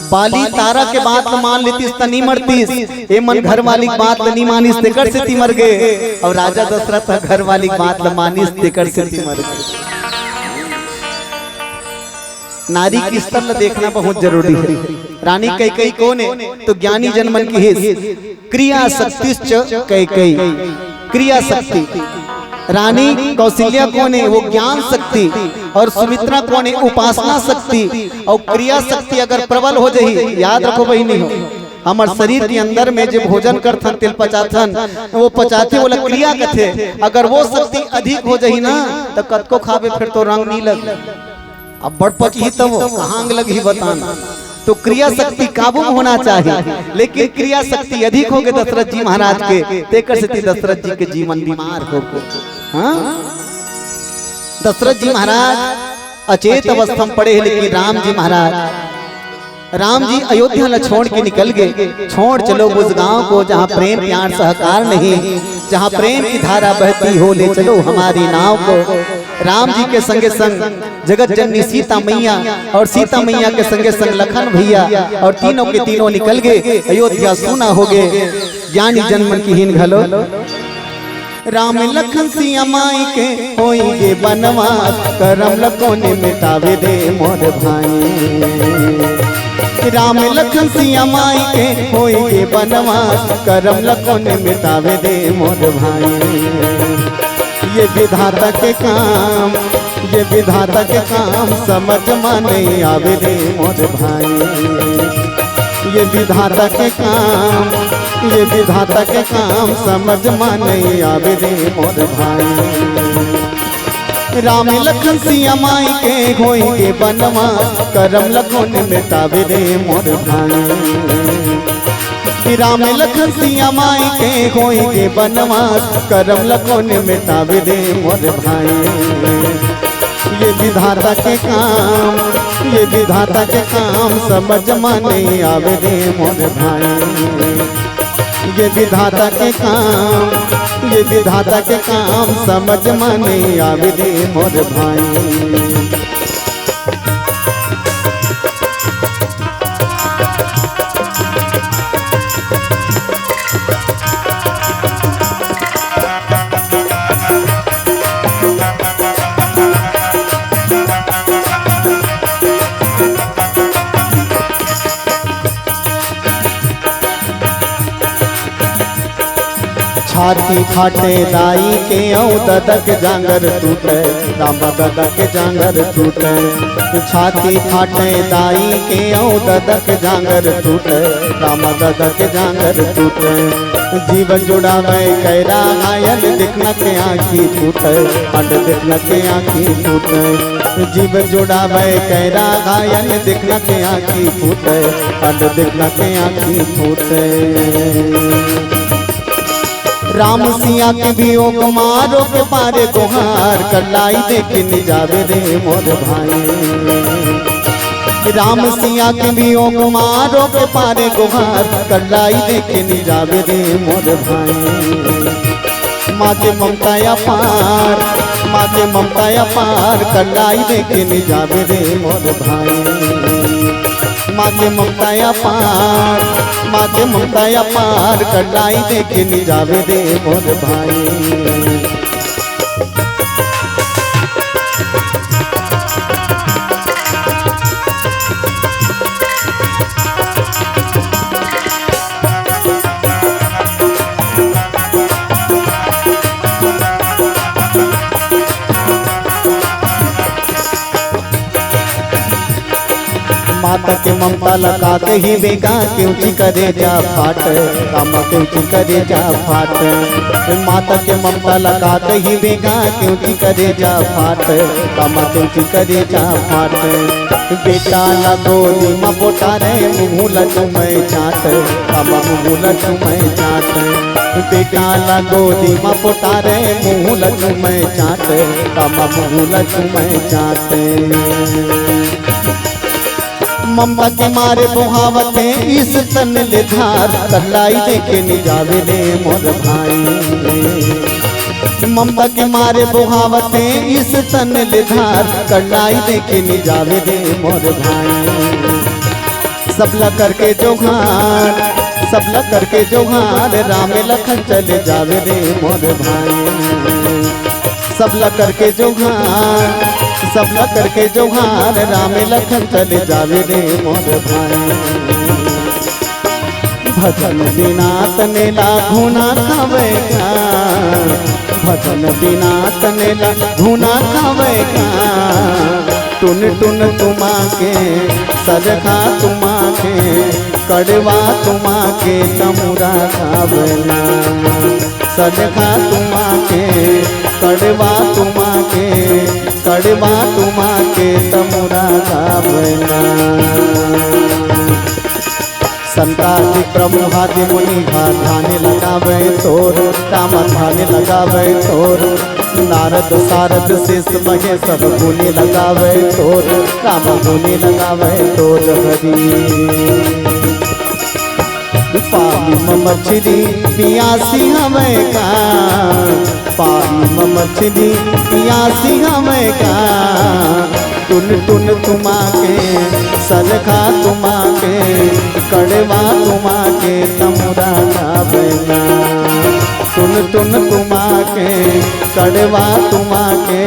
बाली तारा के बात ला मान लेतीस त नहीं मरतीस। ए मन घर वाली के बात ला नहीं मानिस, तेकर सेती मर गे। और राजा दशरथ ह घर वाली के बात ला मानिस, तेकर सेती मर गे। नारी के स्तर ला देखना बहुत जरूरी हे। रानी कैकेयी कौन हे? तो ज्ञानी जन मन कहिस, क्रिया शक्तिश्च कैकेयी। क्रिया शक्ति। रानी कौशल्या कौन हे? वो ज्ञान शक्ति। और सुमित्रा कौन हे? उपासना शक्ति। और क्रिया शक्ति अगर प्रबल हो जाही, याद रखो बहिनी हो, हमर शरीर के अंदर में जे भोजन करथन, तेल पचाथन, वो पचाथे, ओला क्रिया कथे। अगर वो शक्ति अधिक हो जाही ना, तो कतको खाबे, फिर तो रंग नहीं लगे। अब बड़ पचही तब वो कहाँ आग लगही बताना। तो क्रिया शक्ति काबू में होना चाहिए, लेकिन क्रिया शक्ति अधिक हो गे दशरथ जी महाराज के, तेकर सेती दशरथ जी के जीवन बीमार हो गे। हाँ, दशरथ जी महाराज अचेत अवस्था में पड़े हे, लेकिन राम जी महाराज, राम जी अयोध्या ला छोड़ के निकल गे। छोड़ चलो उस गांव को, जहाँ प्रेम प्यार सहकार नहीं, जहाँ प्रेम की धारा बहती हो, ले चलो हमारी नाव को। राम जी के संगे संग जगत जननी सीता मैया और सीता मैया के संगे संग लखन भैया और तीनों के तीनों निकल गे। अयोध्या सूना हो गे। ज्ञानी जन मन किहिन घलो, राम लखन सिया माई के होई गे बनवास, करम ल कोन मिटावे रे मोर भाई। राम लखन सिया माई के होई गे बनवास, करम ल कोन मिटावे रे मोर भाई। ये विधाता के काम, ये विधाता के काम समझ मा नहीं आवे रे मोर भाई। ये विधाता के काम, ये विधाता के काम समझ मा नहीं आवे रे मोर भाई। राम लखन सिया माई के होई गे बनवास, करम ल कोन मिटावे रे मोर भाई। कि राम लखन सिया माई के होई गे बनवास, करम ल कोन मिटावे रे मोर भाई। ये विधाता के काम, ये विधाता के काम समझ मा नहीं आवे रे मोर भाई। ये विधाता के काम, ये विधाता के काम समझ मा नहीं आवे रे मोर भाई। छाती फाटे दाई के अउ ददा के जांगर टूटे, रामा ददा के जांगर टूटे। छाती फाटे दाई के अउ ददा के जांगर टूटे, रामा ददा के जांगर टूटे। जीवन जुड़ावे कैरा घायल, देखना के आँखी फूटे, अंड देखना के आँखी फूटे। जीवन जुड़ावे कैरा घायल, देखना के आँखी फूटे, अंड देखना के आँखी फूटे। राम सिया के वियोग मा रो के पारे गोहार, कलाई देखे नि जावे रे मोर भाई। राम सिया के वियोग मा रो के पारे गोहार, कलाई देखे नि जावे रे मोर भाई। माँ के ममता अपार, माँ के ममता अपार, कलाई देखे नि जावे रे मोर भाई। माँ के ममता अपार, माँ के ममता अपार, कलाई देखे नि जावे रे मोर भाई। माता के ममता ला का कहिबे गा, क्यों चिकरे जा फाट, कामा क्यों चिकरे जा फाट। माता के ममता ला का कहिबे गा, क्यों चिकरे जा फाट, कामा क्यों चिकरे जा फाट। बेटा ला गोदी म पोटारे, मुहूं ला चुमय चाट, कामा मुहूं ला चुमय चाट। बेटा ला गोदी म पोटारे, मुहूं ला चुमय चाट, कामा मुहूं ला चुमय चाट। ममता के मारे बोहावत हे इस तन ले धार, कलाई देखे नि जावे रे मोर भाई। ममता के मारे बोहावत हे इस तन ले धार, कलाई देखे नि जावे रे मोर भाई। सबला करके जोहार, सबला करके जोहार, राम लखन चले जावे रे मोर भाई। सबला करके जोहार, सबला करके जोहार, राम लखन चले जावे रे मोर भाई। भजन बिना तने ला घुना खावे का, भजन बिना तने ला घुना खावे का। टुन टुन तुमा के, सरखा तुमा के, कड़वा तुमा के तमुरा खावना। सदखा तुमा के, कड़वा तुमा के, कड़वा तुमा के तमुरा गावना। संतादि ब्रह्मादि मुनि हा ध्यान लगावे तोर, राम ध्यान लगावे तोर। नारद सारद शेष महेश सब गुनी लगावे तोर, राम गुनी लगावे तोर हरि। पानी म मछली पियासी हवय का, पानी म मछली पियासी हवय का। टुन टुन तुमा के, सलखा तुमा के, कड़वा तुमा के तमुरा गावे ना। टुन टुन तुमा के, कड़वा तुमा के,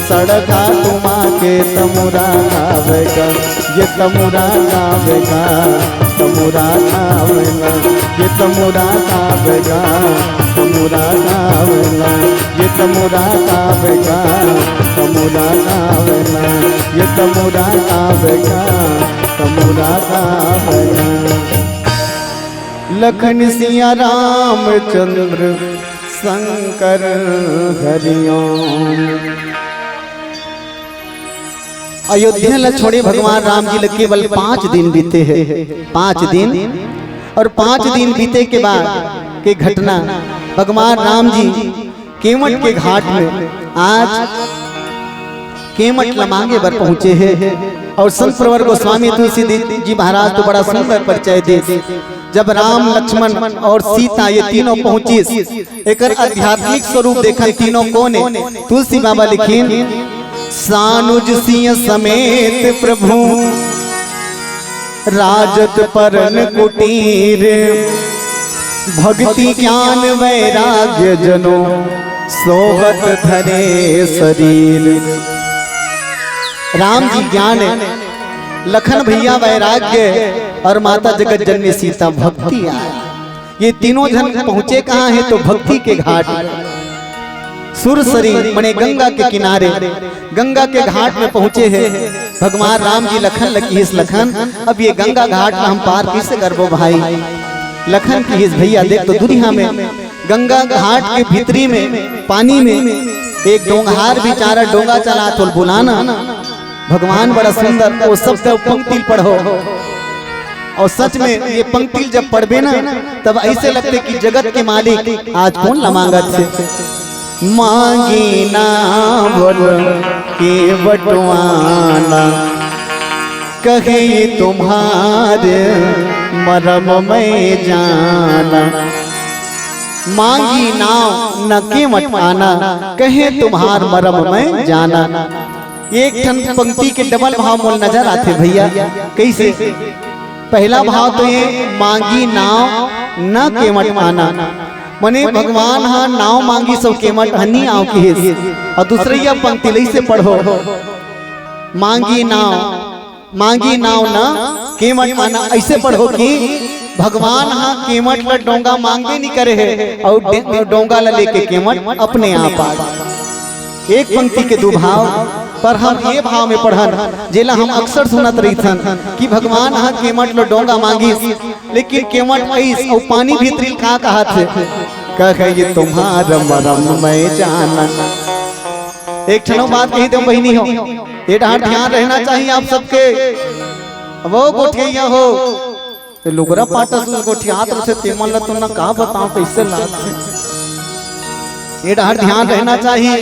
सड़खा तुमा के तमुरा गावे का। ये तमुरा गावे का, तमुरा गावे ना। ये तमुरा गावे का, तमुरा गावे ना। ये तमुरा गावे का, तमुरा गावे ना। ये तमुरा गावे का, तमुरा गावे ना। लखन सिया रामचंद्र शंकर हरिओम। अयोध्या ला छोड़े भगवान राम जी ला केवल पाँच दिन बीते हे, पाँच दिन। और पाँच दिन बीते के बाद के घटना, भगवान राम जी केवट के घाट में, आज केवट ला मांगे बर पहुंचे हे। और संत प्रवर गोस्वामी तुलसी जी महाराज तो बड़ा सुंदर परिचय दे, जब राम लक्ष्मण और सीता ये तीनों पहुंचिस, एकर आध्यात्मिक स्वरूप देखन तीनों कोने। तुलसी बाबा लिखिन, सानुज सिय समेत प्रभु राजत परन कुटीर, भक्ति ज्ञान वैराग्य जनो सोहत धरे शरीर। राम जी ज्ञान, लखन भैया वैराग्य और माता जगत जननी सीता भक्ति आय। ये तीनों झन पहुंचे कहाँ हे? तो भक्ति के घाट, सुरसरी मने गंगा के किनारे, गंगा के घाट में पहुंचे हे। भगवान राम जी लखन ल किहिस, लखन, अब ये गंगा घाट ला हम पार कइसे करबो भाई? लखन किहिस, भैया देख तो दुरिहा में गंगा घाट के भीतरी में पानी में एक डोंगहार बिचारा डोंगा चलात होल, बुलाना। भगवान बड़ा सुंदर, वो सब तो पंक्ति पढ़ो। और सच में ये पंक्ति जब पढ़बे ना, तब ऐसे लगथे कि जगत के मालिक आज कोन ला मांगत हे। मांगी ना बोल के बटवाना, कहे तुम्हारे मरम मैं जाना। मांगी नाव न केवट आना, कहे तुम्हार मरम मैं जाना। एक ठन पंक्ति के डबल भाव मोल नजर आथे भैया। कइसे? पहला भाव तो ये, मांगी नाव न केवट आना, मने भगवान ह नाव मांगिस अउ केवट ह नी आव किहिस। अउ दूसरइया पंक्ति ल अइसे पढ़ो, मांगी नाव, मांगी नाव न केवट आना। अइसे पढ़ो कि भगवान ह केवट ल डोंगा मांगबे नी करे हे, अउ डे-, डोंगा ल लेके केवट अपने आप आ गे। एक पंक्ति के दू भाव, पर हम ये भाव में पढ़न, जेला हम अक्सर सुनत रहिथन कि भगवान ह केवट ल डोंगा मांगिस, लेकिन केवट अइस अउ पानी भीतरी ल का कहत हे, कहे ये तुम्हार मरम मैं जानन। एक ठन अउ बात कहि देंव बहिनी हो, ये डहर ध्यान रहना चाहिए आप सबके। अब ओ गोठिया हो, ये लुगरा पाटा से गोठियात रथे, तेमन ल तो न का बतांव, कइसे लागथे। ये डहर ध्यान रहना चाहिए।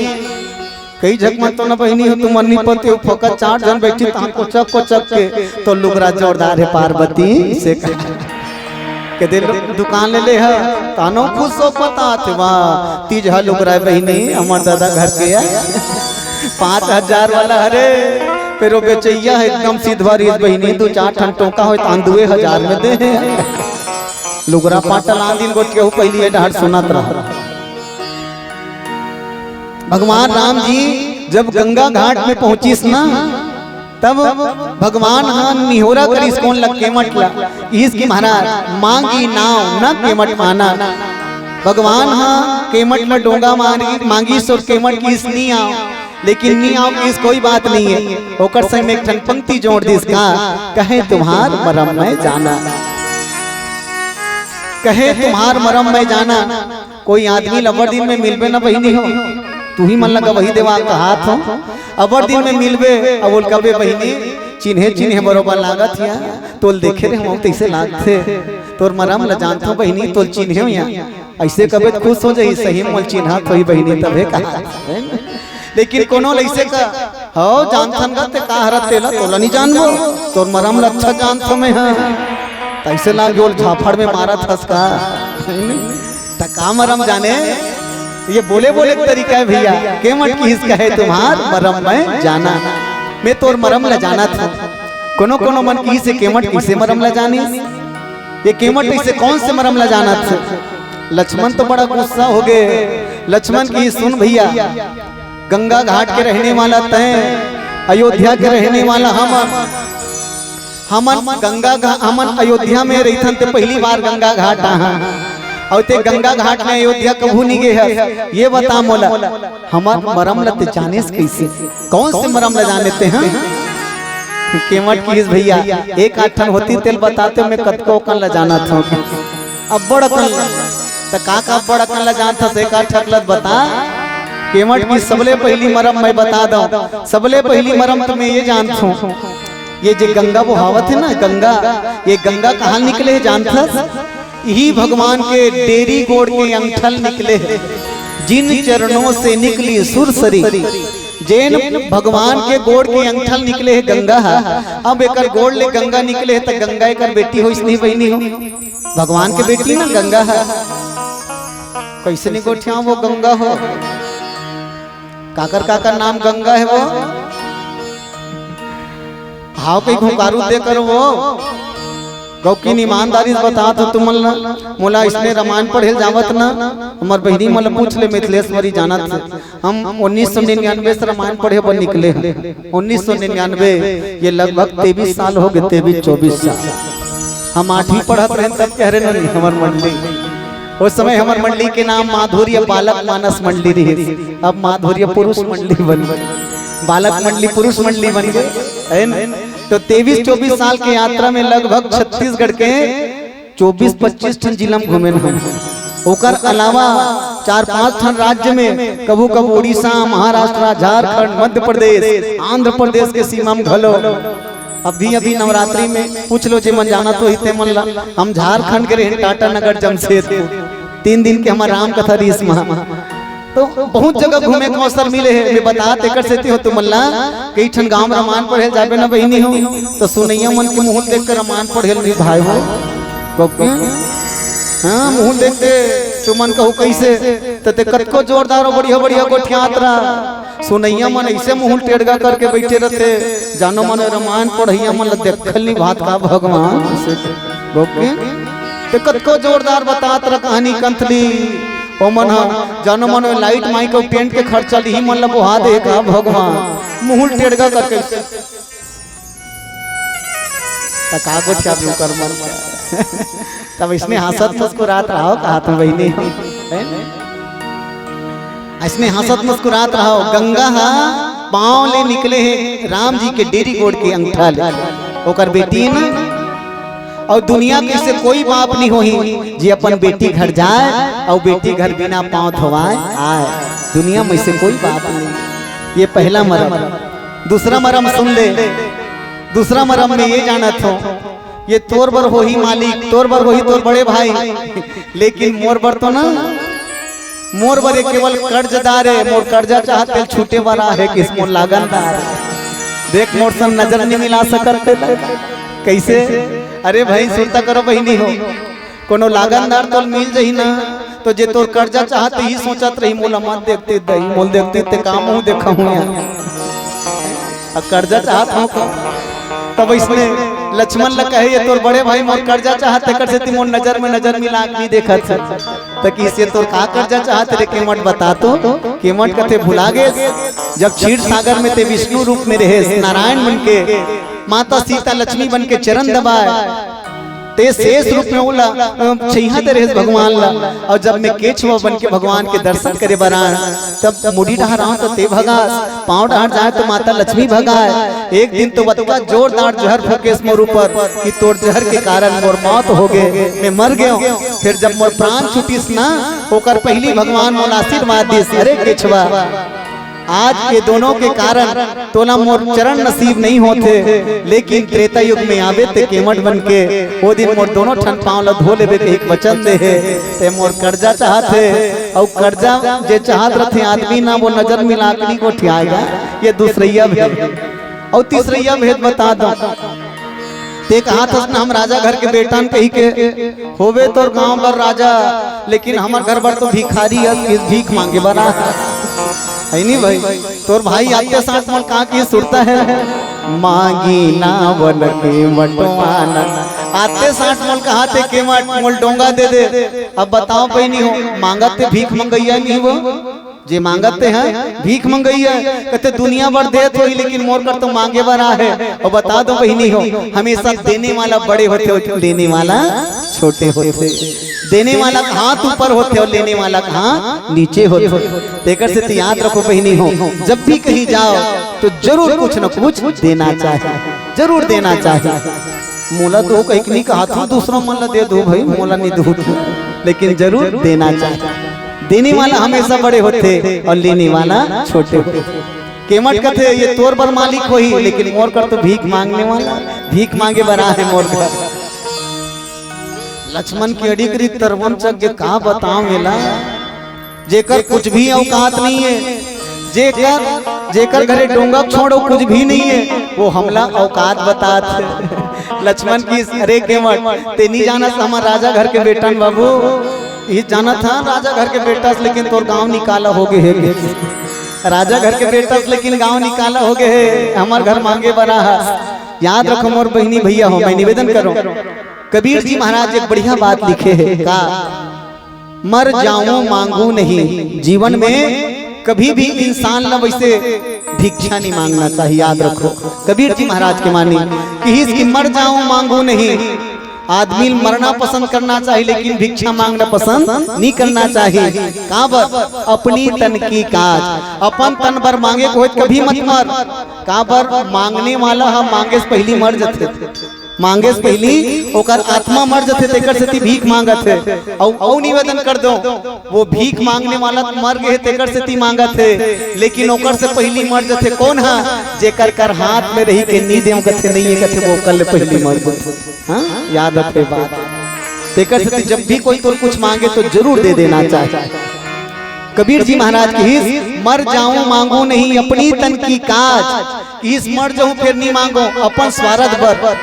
कई झक मन तो न बहिनी हो, तुमन नी पते हो, फोकट चार झन बइठे, तहां कोचक कोचक के तो लुगरा जोरदार हे पार्वती से कहा। के दे दुकान ले ले ह, तानो खुश हो पता थे, वाह, तीज ह लुगरा हे बहिनी, हमर दादा घर के हे। पाँच हजार वाला हरे, फेर ओ बेचइया ह एकदम सिधवा रिहिस बहिनी, दू चार ठन टोंका होय, तान दुए हजार में दे हे। लुगरा पाटा लान दिन गोठिया हो, पहिली ये डहर सुनत रहा। भगवान राम जी जब गंगा घाट में पहुंचिस ना, तब भगवान ह निहोरा करिस कोन ल, केवट ल, किहिस कि महाराज, मांगी नाव न केवट आना। भगवान ह केवट ल डोंगा मांगी, मांगिस अउ केवट किहिस नी आव, लेकिन नी आव किहिस कोई बात नहीं है। ओकर संग में एक ठन पंक्ति जोड़ दिस का, कहे तुम्हार मरम मैं जाना, कहे तुम्हार मरम मैं जाना। कोई आदमी ल अब्बड़ दिन में मिलबे न बहिनी हो, तुही मन ल गवाही देवा कहात हो, अब्बड़ दिन में मिलबे, अब ओल कबे बहिनी, चिन्हे चिन्हे बरोबर लागत हिया, तोल देखे रहे हो तइसे लागथे, तोर मरम ल जानथो बहिनी, तोल चिन्हे हो या। अइसे कबे त खुश हो जाही, सही मोल चिन्हत होही बहिनी, तभे कहा। लेकिन कोनो ल अइसे का, "हव, जानथन गा, ते का हरत तेला, तोला नी जानबो, तोर मरम ल अच्छा जानथो मैं ह।" तइसे लाग जोल झापड़ में मारत हस का। त का मरम जाने, ये बोले बोले के तरीका हे भैया। केवट किहिस कहे तुम्हार मरम मैं जाना, मैं तोर मरम ल जानत हंव। कोनो कोनो मन किहिस हे केवट कइसे मरम ल जानिस, ये केवट कइसे कौन से मरम ल जानत हे। लक्ष्मण तो बड़ा गुस्सा हो गे। लक्ष्मण किहिस सुन भैया, गंगा घाट के रहने वाला तैं, अयोध्या के रहने वाला हम, हमन गंगा घा-, हमन अयोध्या में रहिथन, ते पहली बार गंगा घाट आहा, अउ ते गंगा घाट में अयोध्या कभू नी गे हस। ये बता मोला, हमर मरम ल ते जानेस कइसे? कौन से मरम ल जाने ते, हां? केवट किहिस भैया, एक आध ठन होती तेल बताते, मैं कतको कन ल जानत हंव। अब्बड़ अकन ल। त का का अब्बड़ अकन ल जानथस, एक आध ठक ल बता। केवट किहिस सबले पहली मरम मैं बता दंव, सबले पहली मरम तो मैं ये जानथंव, ये जे गंगा बोहावत हे ना, गंगा, ये गंगा कहां निकले हे जानथस? इही भगवान के डेरी गोड़ के अंगठल निकले हे। जिन चरणों से निकली सुरसरी, जेन भगवान के गोड़ के अंगठल निकले हे गंगा ह, अब एकर गोड़ ले गंगा निकले हे, त गंगा एकर बेटी होइस नहीं बहिनी हो? भगवान के बेटी ना गंगा ह। कइसे नी गोठियाव वो गंगा हो? काकर काकर नाम गंगा हे वो? हाव कहीं घुंघरू दे करो वो। गौकिन ईमानदारी से बतात हंव तुमन ला, मोला इसने रामायण पढ़े ल जावत ना, हमर बहिनी मन ला पूछ ले, मिथिलेश्वरी जानत हे। हम उन्नीस सौ निन्यानवे से रामायण पढ़े बर निकले हन। उन्नीस सौ निन्यानवे, ये लगभग तेईस साल हो गे, तेईस चौबीस साल। हम आठवीं पढ़त रहेन तब कह रहे नहीं, हमर मंडली, उस समय हमर मंडली के नाम माधुर्य बालक मानस मंडली रहिस, अब माधुर्य पुरुष मंडली बन गे, बालक मंडली पुरुष मंडली बन गे, है न? तो तेईस चौबीस साल के यात्रा में लगभग छत्तीसगढ़ के चौबीस पच्चीस ठन जिला में घूमेन हम। ओकर अलावा चार पांच ठन राज्य में, कभू कभू उड़ीसा, महाराष्ट्र, झारखंड, मध्य प्रदेश, आंध्र प्रदेश के सीमा में घलो। अभी अभी नवरात्रि में पूछ लो, जे मन जानत होही ते मन ला, हम झारखंड के रहेन, टाटा नगर, जमशेदपुर। तीन दिन के हमर राम कथा रहिस महा। तो बहुत जगह घूमे के अवसर मिले हे, मैं बतात एकर सेती हंव तुमन ला, कई ठन गांव रामायण पढ़े ल जाबे ना बहिनी हो, तो सुनइया मन के मुंह देख के रामायण पढ़े ल नहीं भाई हो, बबुआ। हां, मुंह देख के तुमन कहू कइसे? त ते कतको जोरदार अउ बढ़िया बढ़िया गोठियात रहा, सुनइया मन अइसे मुंह टेड़गा करके बइठे रथे, जानो मानो रामायण पढ़इया मन ल देखल नइ भात का भगवान। अइसे गोप के ते कतको जोरदार बतात रहा कहानी कंथली, ओमन ह जानो मानो लाइट माई के टेंट के खर्चा लिही मन ल बोहा दे का भगवान, मुंह टेड़गा करके। त का गोठियाबे ओकर मन। तब अइसने हंसत मुस्कुरात रहा हो, कहात हंव बहिनी हो, है? अइसने हंसत मुस्कुरात रहा हो। गंगा हा पांव ले निकले हे राम जी के डेरी गोड़ के अंगठा ले, ओकर बेटी न। अउ दुनिया के से कोई बाप नइ होही जे अपन बेटी घर जाय अउ बेटी घर बिना पांव धोवाय आय। दुनिया में से कोई बाप नइ। ये पहला मरम। दूसरा मरम सुन ले। दूसरा मरम में ये जानत हो, ये तोर बर होही मालिक, तोर बर होही तोर बड़े भाई, लेकिन मोर बर तो ना, मोर बर ये केवल कर्जदार हे, मोर कर्जा चाहत तेल छूटे बर आहे, किस मोर लागनदार हे। देख मोर संग नजर नइ मिला सकत तेला। कइसे? अरे भाई सुरता करो बहिनी हो, कोनो लागनदार तोल मिल जही ना, तो जे तोर कर्जा चाहत ही सोचत रही, मोला मत देखते दई, मोल देखते ते का मुंह देखहूं यार। अब कर्जा चाहत हो का? तब अइसने लक्ष्मण ल कहे, ये तोर बड़े भाई मोर कर्जा चाहत, तेकर सेती मोर नजर में नजर मिला के नइ देखत हे। त कइसे तोर का कर्जा चाहत रे केमट बता तो? केमट कथे भुला गेस, जब क्षीर सागर में ते विष्णु रूप में रहेस, नारायण बन के, माता सीता लक्ष्मी बन के चरण दबाय, ते शेष रूप में ओला, अ, छइहा दे रहेस भगवान ला। अउ जब मैं केछवा बन के भगवान के दर्शन करे बर आन, तब मुड़ी डहरांव त ते भगास, पांव डहर जाय त माता लक्ष्मी भगाय। एक दिन तो अतका जोरदार जहर फूकेस मोर ऊपर कि तोर जहर के कारण मोर मौत हो गे, मैं मर गेंव। फेर जब मोर प्राण छूटिस ना, ओकर पहिली भगवान मोला आशीर्वाद दिस, अरे केछवा, आज ये दोनों के कारण तोला मोर चरण नसीब नइ होथे, लेकिन त्रेता युग में आबे ते केमट बन के, ओ दिन मोर दोनों ठन पांव ल धो लेबे के एक वचन दे हे। ते मोर कर्जा चाहत हे, अउ कर्जा जे चाहत रथे आदमी ना, वो नजर मिला के नइ गोठियाय गा। ये दूसरइया भेद। अउ तीसरइया भेद बता दंव। ते कहाथस ना हम राजा घर के बेटा न कहिके, होबे तोर गांव बर राजा, लेकिन हमर घर बर तो भिखारी अस, भीख मांगे बर आ। हे नी भाई, तोर भाई आते साथ मोला का की सुरता हे, मांगी ना वन के बंटवाना। आते साथ मोला कहाथे केमट, मोला डोंगा दे दे। अब बताव बहिनी हो, मांगत ते भीख मंगइया नइ हो, जे मांगत ते हे, भीख मंगइया। कथे दुनिया भर देत होही, लेकिन मोर कर तो मांगे बर आहे। अउ बता दंव बहिनी हो, हमेशा देने वाला बड़े होथे, लेने वाला छोटे होथे। देने वाला हाथ ऊपर होथे अउ लेने वाला हाथ नीचे होथे। तेकर सेती याद रखो बहिनी हो, जब भी कहीं जाव तो जरूर कुछ न कुछ देना चाही, जरूर देना चाही। मोला तो कहिके नइ कहाथंव, दूसरा मन ला दे दो भाई, मोला नइ दो, लेकिन जरूर देना चाही। देने वाला हमेशा बड़े होथे अउ लेने वाला छोटे होथे। केमट कथे, ये तोर बर मालिक होही, लेकिन मोर कर तो भीख मांगने वाला, भीख मांगे बर आहे मोर घर। लक्ष्मण के अड़ी करी तरवन चक के का बतावंव एला, जेकर कुछ भी औकात नइ हे, जेकर, जेकर घरे डोंगा छोड़ो कुछ भी नइ हे, वो हमला औकात बतात हे। लक्ष्मण कहिस, अरे केमट, ते नइ जानस हमर राजा घर के बेटा न बाबू, ये जानत हंव राजा घर के बेटा हस, लेकिन तोर गांव निकाला हो गे हे। राजा घर के बेटा हस, लेकिन गांव निकाला हो गे हे, हमर घर मांगे बर आ हस। याद रखो मोर बहिनी भइया हो, मैं निवेदन करंव, कबीर जी महाराज एक बढ़िया बात लिखे हे का, मर जाऊं मांगू नहीं। जीवन में कभी भी इंसान ला वइसे भिक्षा नइ मांगना चाही। याद रखो, कबीर जी महाराज के बानी कहिस कि मर जाऊं मांगू नहीं। आदमी ल मरना पसंद करना चाही, लेकिन भिक्षा मांगना पसंद नइ करना चाही। काबर? अपनी तन की काज, अपन तन बर मांगे के होय त कभी मत मर। काबर? मांगने वाला ह मांगे से पहिली मर जथे। मांगे से पहिली ओकर आत्मा मर जथे, तेकर सेती भीख मांगत हे। अउ, अउ निवेदन कर दंव, वो भीख मांगने वाला तो मर गे हे, तेकर सेती मांगत हे, लेकिन ओकर से पहिली मर जथे कोन ह? जेकर कर हाथ में रहिके नइ देंव कथे, नइ हे कथे, वो ओकर ले पहिली मर जथे। हां, याद रखे बात। तेकर सेती जब भी कोई तोर कुछ मांगे तो जरूर दे देना चाही। कबीर जी महाराज कहिस, मर जाऊं मांगू नहीं अपनी तन की काज। कहिस मर जाऊं फेर नइ मांगों अपन स्वारथ बर,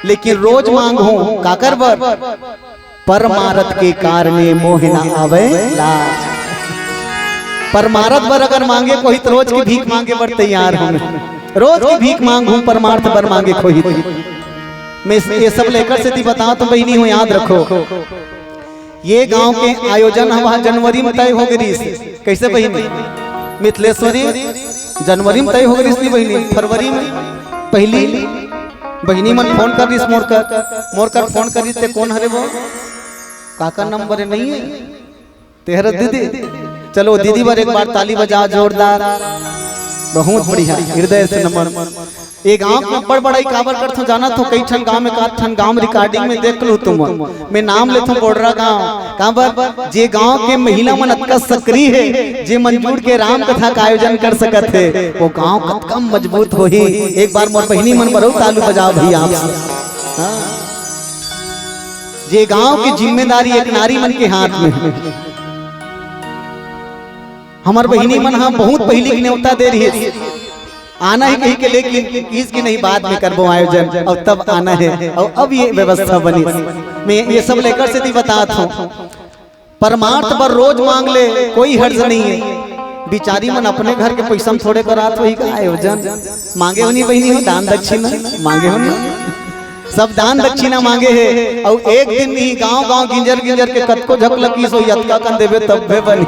लेकिन रोज मांगहूं काकर बर? परमारथ के कारणे मोहे न आवै लाज। परमारथ बर अगर मांगे कोई, तो रोज के भीख मांगे बर तैयार हूँ मैं। रोज के भीख मांगहूँ, परमारथ बर मांगे कोई। मैं ये सब लेकर से दी बताओ तो बहिनी हो, याद रखो। ये गांव के आयोजन हवा जनवरी में तय हो गई रहिस। कैसे बहिनी? मिथलेश्वरी, जनवरी में तय हो गई रहिस नी बहिनी, फरवरी में पहली बहिनी मन फोन कर रहिस मोर कर, मोर कर फोन कर रहिस, ते कोन हरे वो? काकर नंबर है, नहीं है? तेहर दीदी, चलो दीदी बर एक बार ताली बजा जोरदार। बहुत बढ़िया, हृदय से नमन। ये गांव के ऊपर बड़ाई काबर करथो जानत हो? कई ठन गांव में, का ठन गांव recording में देख लो तुम, मैं नाम लेथो बोडरा गांव। काबर? जे गांव के महिला मन अतका सक्रिय है, जे मन जुड़ के राम कथा का आयोजन कर सकत है, वो गांव कतका मजबूत होही। एक बार मोर बहिनी मन बरो तालू बजाओ भैया आप। हाँ। जे गांव की जिम्मेदारी एक नारी मन के हाथ में है। हमर बहिनी मन ह बहुत पहिली के नेवता दे रहिस, आना है कही के, लेकिन किस की नहीं, बाद में करबो आयोजन, और तब आना है, और अब ये व्यवस्था बनी। मैं ये सब लेकर से दी बतात हूँ, परमार्थ बर रोज मांग ले, कोई हर्ज नहीं है। बिचारी मन अपने घर के पैसा में थोड़े करात होही का आयोजन? मांगे हो नी बहिनी हो दान दक्षिणा? मांगे हो नी? सब दान दक्षिणा मांगे हे। अउ एक दिन ही गांव गांव गिंजर गिंजर के कतको झक लकीस हो, अतका कन देबे तब भी बनी।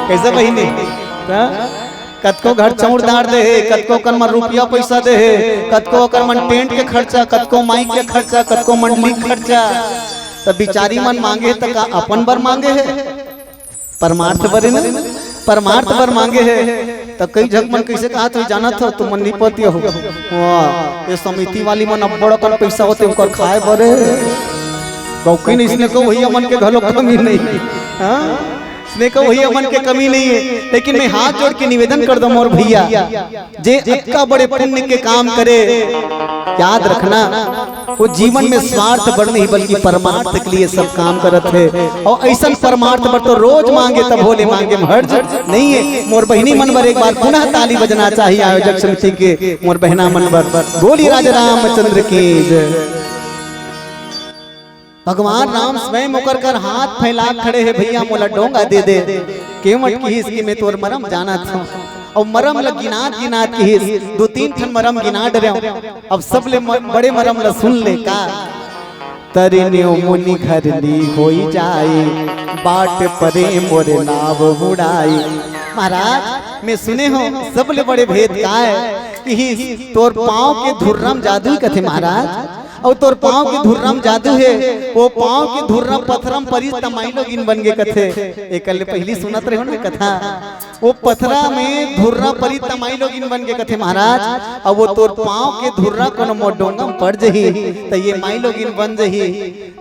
कैसे बहिनी? हाँ? कतको घर चौड़ दार दे हे, कतको कन म रुपया पैसा दे हे, कतको ओकर मन टेंट के खर्चा, कतको माइक के खर्चा, कतको मंडली के खर्चा। त बिचारी मन मांगे हे त का अपन बर मांगे हे? परमार्थ बर न, परमार्थ बर मांगे हे। त कई झक मन कैसे कहा थे जानत हो, तुम मन निपतिया हो। वाह, ये समिति वाली मन अब्बड़ अकन पैसा होते, ओकर खाए बरे। गौकी ने इसने को भैया मन के घलो कमी नहीं। हाँ? इसने को भैया मन के कमी नहीं है, लेकिन मैं हाथ जोड़ के निवेदन कर दो मोर भैया, जे अतका बड़े पुण्य के काम करे, याद रखना, वो जीवन में स्वार्थ बर नहीं, बल्कि परमार्थ के लिए सब काम करत हे। और ऐसन परमार्थ बर तो रोज मांगे, तब भोले मांगे में हर्ज नहीं है। मोर बहिनी मन बर एक बार पुनः ताली बजना चाहिए आयोजक समिति के, मोर बहना मन बर। बोली राजा रामचंद्र की जय। भगवान राम स्वयं ओकर कर हाथ फैला खड़े हे, "भैया मोला डोंगा दे दे।" केवट किहिस कि मैं तोर मरम जानत हूँ। और मरम ल गिनात गिनात किहिस, दो तीन ठन मरम गिना डरे। अब सबले म-, बड़े मरम ल सुन ले का। "तरिन्यो मुनि घर ली होई जाई, बाट परे मोरे नाव उड़ाई।" महाराज, मैं सुने हूँ सबले बड़े भेद का है, किहिस तोर पाँव के धुर्रम जादू ही कथे महाराज। अउ तोर पाँव के धुर्रा म जादू हे, वो पाँव के धुर्रा पथरा म परिस त माईलोगिन बन गे कथे। एकर ले पहिली सुनत रहे हो ना कथा, वो पथरा में धुर्रा परिस त माईलोगिन बन गे कथे महाराज। अब वो तोर पाँव के धुर्रा कोनो मोर डोंगा म पड़ जही, त ये माईलोगिन बन जही।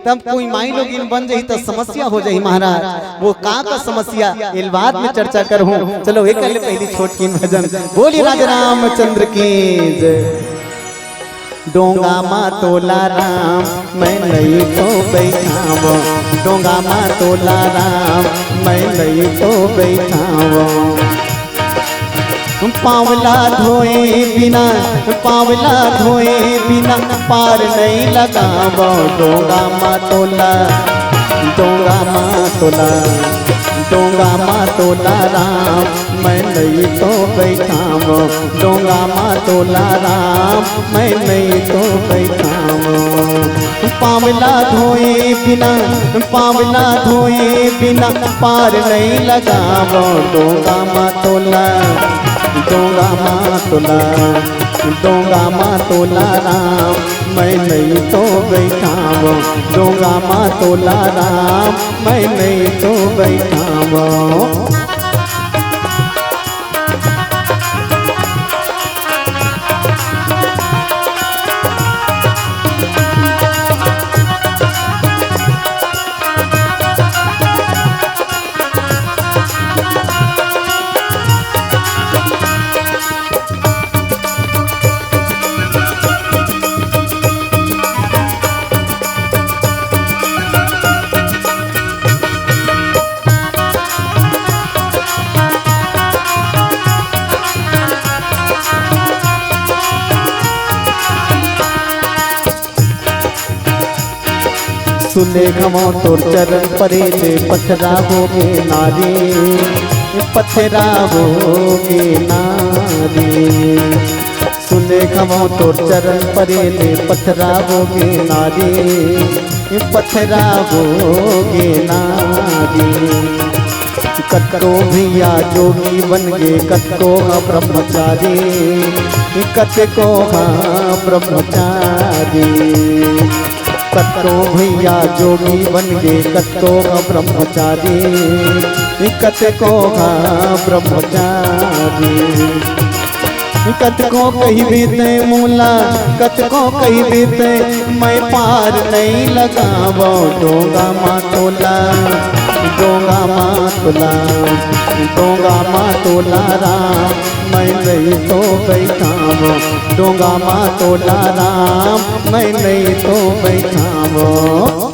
तब कोई माईलोगिन बन जही त समस्या हो जही महाराज। वो का का समस्या, एला बाद में चर्चा करहूँ। चलो, एकर ले पहिली छोटकिन भजन। बोली राजा रामचंद्र की जय। डोंगा मा तोला राम, मैं नइ तो बइठावं। डोंगा मा तोला राम, मैं नइ तो बइठावं। पाँव ला धोए बिना, पाँव ला धोए बिना, पार नइ लगावं। डोंगा मा तोला, डोंगा मा तोला, डोंगा मा तोला राम, मैं नइ तो बइठावं। डोंगा मा तोला राम, मैं नइ तो बइठावं। पाँव ला धोए बिना, पाँव ला धोए बिना, पार नइ लगावं। डोंगा मा तोला, डोंगा मा तोला, डोंगा मा तोला राम, मैं नइ तो बइठावं। डोंगा मा तोला राम, मैं नइ तो बइठावं। सुने घमो तोर चरण परे ले पथरा होगे नारी, पथरा होगे नारी। सुने घमो तोर चरण परे ले पथरा होगे नारी, पथरा होगे नारी। कतको भैया जोगी बन गे, कतको ह ब्रह्मचारी, कतको ह ब्रह्मचारी। कतको भैया जोगी बन गे, कतको ह ब्रह्मचारी, कतको ह ब्रह्मचारी। कतको कहिबे तैं मोला, कतको कहिबे तैं, मैं पार नइ लगावं। डोंगा मा तोला, डोंगा मा तोला, डोंगा मा तोला राम, मैं नइ तो बइठावं। डोंगा मा तोला राम, मैं नइ तो बइठावं।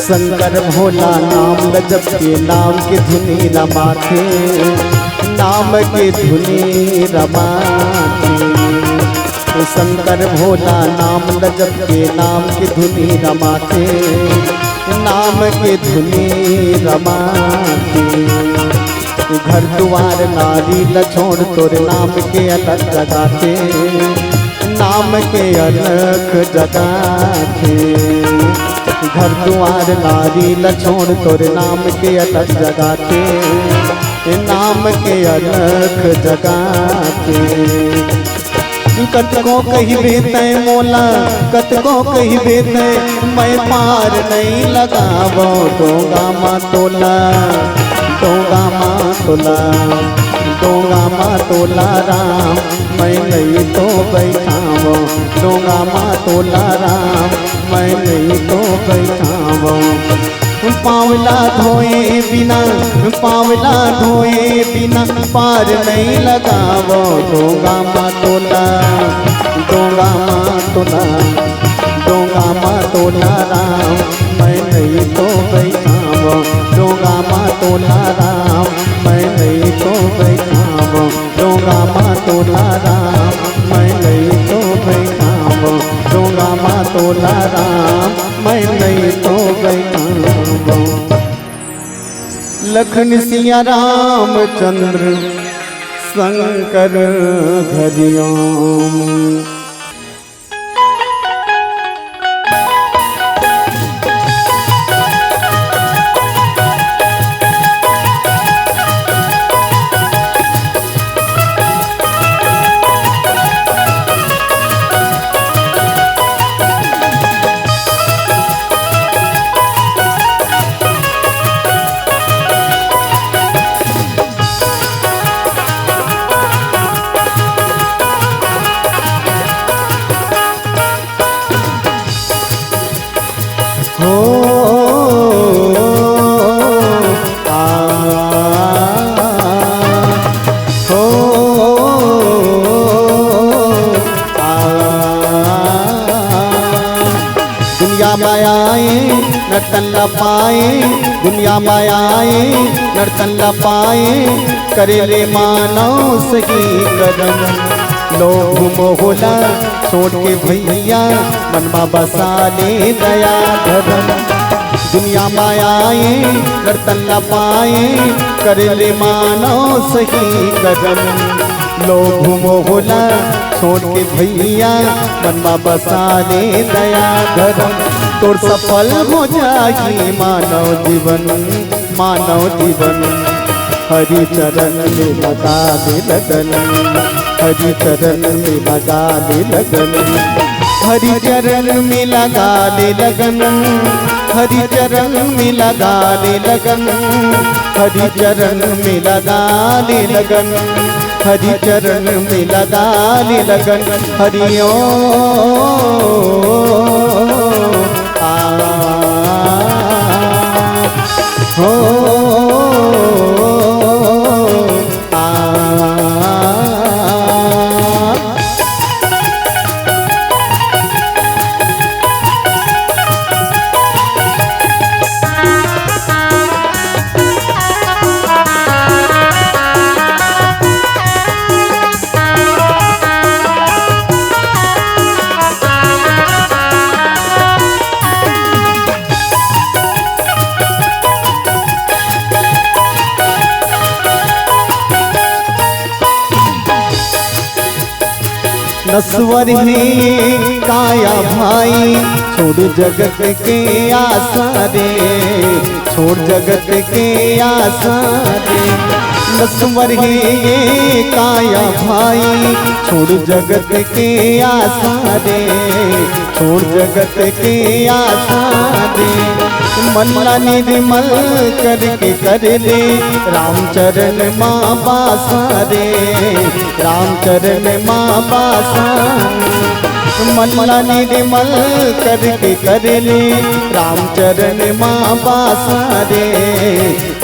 शंकर भोला नाम ल जप के, नाम के धुनी रमाथे, नाम के धुनी रमाथे। शंकर भोला नाम ल जप के, नाम के धुनी रमाथे, नाम के धुनी रमाथे। घर दुआर नारी ल छोड़, तोर नाम के अलख जगाथे, नाम के अलख जगाथे। घर दुआर नारी ल छोड़, तोर नाम के अलख जगाथे, नाम के अलख जगाथे। कतको कहिबे तैं मोला, कतको कहिबे तैं, मैं पार नइ लगावं। डोंगा मा तोला, डोंगा मा तोला, डोंगा मा तोला राम, मैं नइ तो बइठावं। डोंगा मा तोला राम, मैं नइ तो बइठावं। पाँव ला धोए बिना, पाँव ला धोए बिना पार नइ लगावं। डोंगा मा तोला, डोंगा मा तोला, डोंगा मा तोला राम, मैं नइ तो बइठावं। डोंगा मा तोला राम, मैं नइ तो बइठावं। डोंगा मा तोला राम, मैं नइ तो बइठावं। डोंगा मा तोला राम, मैं नइ तो बइठावं। लखन सिया रामचंद्र शंकर हरि ओम। हो, आ, हो, आ। दुनिया मा आए, नर तन ला पाए, दुनिया मा आए, नर तन ला पाए, करे ले मानव सही करम। लोभ मोह ला छोड़ के भैया, मन मा बसा ले दया धरम। दुनिया मा आए, नर तन ला पाए, करे ले मानव सही करम। लोभ मोह ला छोड़ के भैया, मन मा बसा ले दया धरम। तोर सफल हो जाही मानव जीवन, मानव जीवन। हरि चरण में लगा दे लगन, हरि चरण में लगा दे लगन, हरि चरण में लगा दे लगन। हरि चरण में लगा ले लगन, हरि चरण में लगा ले लगन, हरि चरण में लगा ले लगन। हरि ओम। आ, हो, आ। नश्वर हे काया भाई, छोड़ जगत के आशा रे, छोड़ जगत के आशा रे। नश्वर हे ये काया भाई, छोड़ जगत के आशा रे, छोड़ जगत के आशा रे। मन ला निर्मल करके कर ले रामचरण मा बासा रे, रामचरण मा बासा। मन ला निर्मल करके कर ले रामचरण मा बासा रे,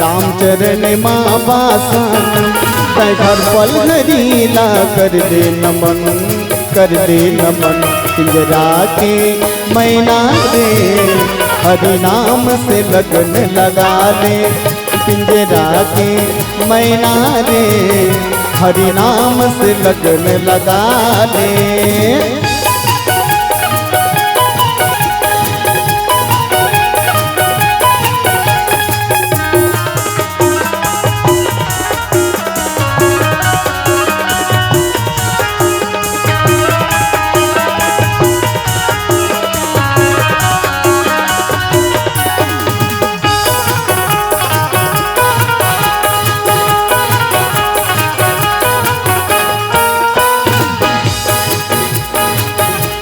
रामचरण मा बासा। तैं घर पल घरी ला कर दे नमन, कर दे नमन। पिंजरा के मैना रे, हरि नाम से लगन लगा ले। पिंजरा के मैना रे, हरि नाम से लगन लगा ले।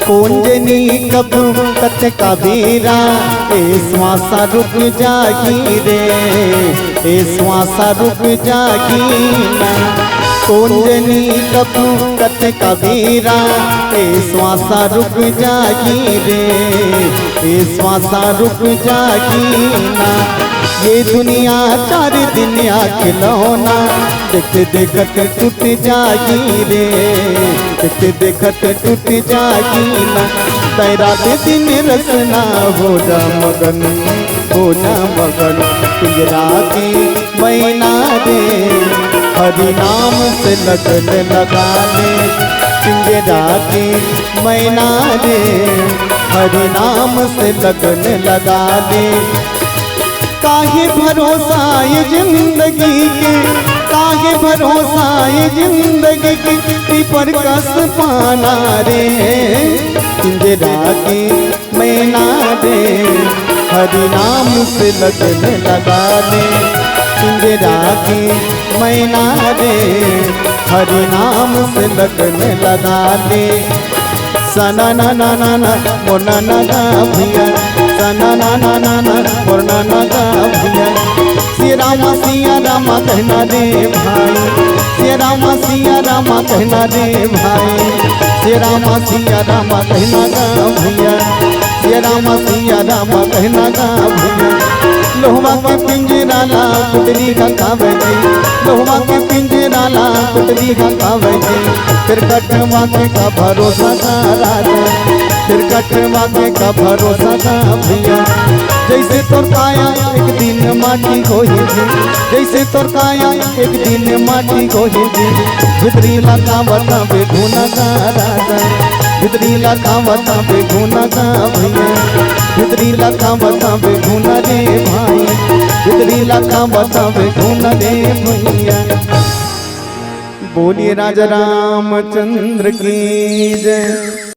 कोन जनी कब कतका बेरा ए श्वासा रुक जाही रे, ए श्वासा रुक जाही ना। कोन जनी कब कतका बेरा ए श्वासा रुक जाही रे, ए श्वासा रुक जाही ना। ये दुनिया चार दिन या खिलौना, देखत देखत टूट जाही रे, देखत देखत टूट जाही ना। तैं रात दिन रसना हो जा मगन, हो जा मगन। पिंजरा के मैना रे, हरि नाम से लगन लगा ले। पिंजरा के मैना रे, हरि नाम से लगन लगा ले। काहे भरोसा ये जिंदगी के, काहे भरोसा ये जिंदगी के, पीपर कस पाना रे। पिंजरा के मैना रे, हरि नाम से लगन लगा ले। पिंजरा के मैना रे, हरि नाम से लगन लगा ले। सना ना ना ना ना, मोर ना ना गा भैया। सना ना ना ना ना, मोर ना ना गा भैया। सिया रामा, सिया रामा कहना रे भाई। सिया रामा, सिया रामा कहना रे भाई। सिया रामा, सिया रामा कहना गा भैया। सिया रामा, सिया रामा कहना गा भैया। लोहवा के पिंजरा ला कुतरी का कावे जी। लोहवा के पिंजरा ला कुतरी का कावे जी। फिर कटवा के का भरोसा का राजा, फिर कटवा के का भरोसा का भैया। जैसे तोर काया एक दिन माटी होही जी, जैसे तोर काया एक दिन माटी होही जी। भितरी ला का बताबे घुना का राजा, भितरी ला का बताबे घुना का भैया, भितरी ला का बताबे घुना रे भाई, भितरी ला का बताबे घुना रे भैया। बोलिए राजा रामचंद्र की जय।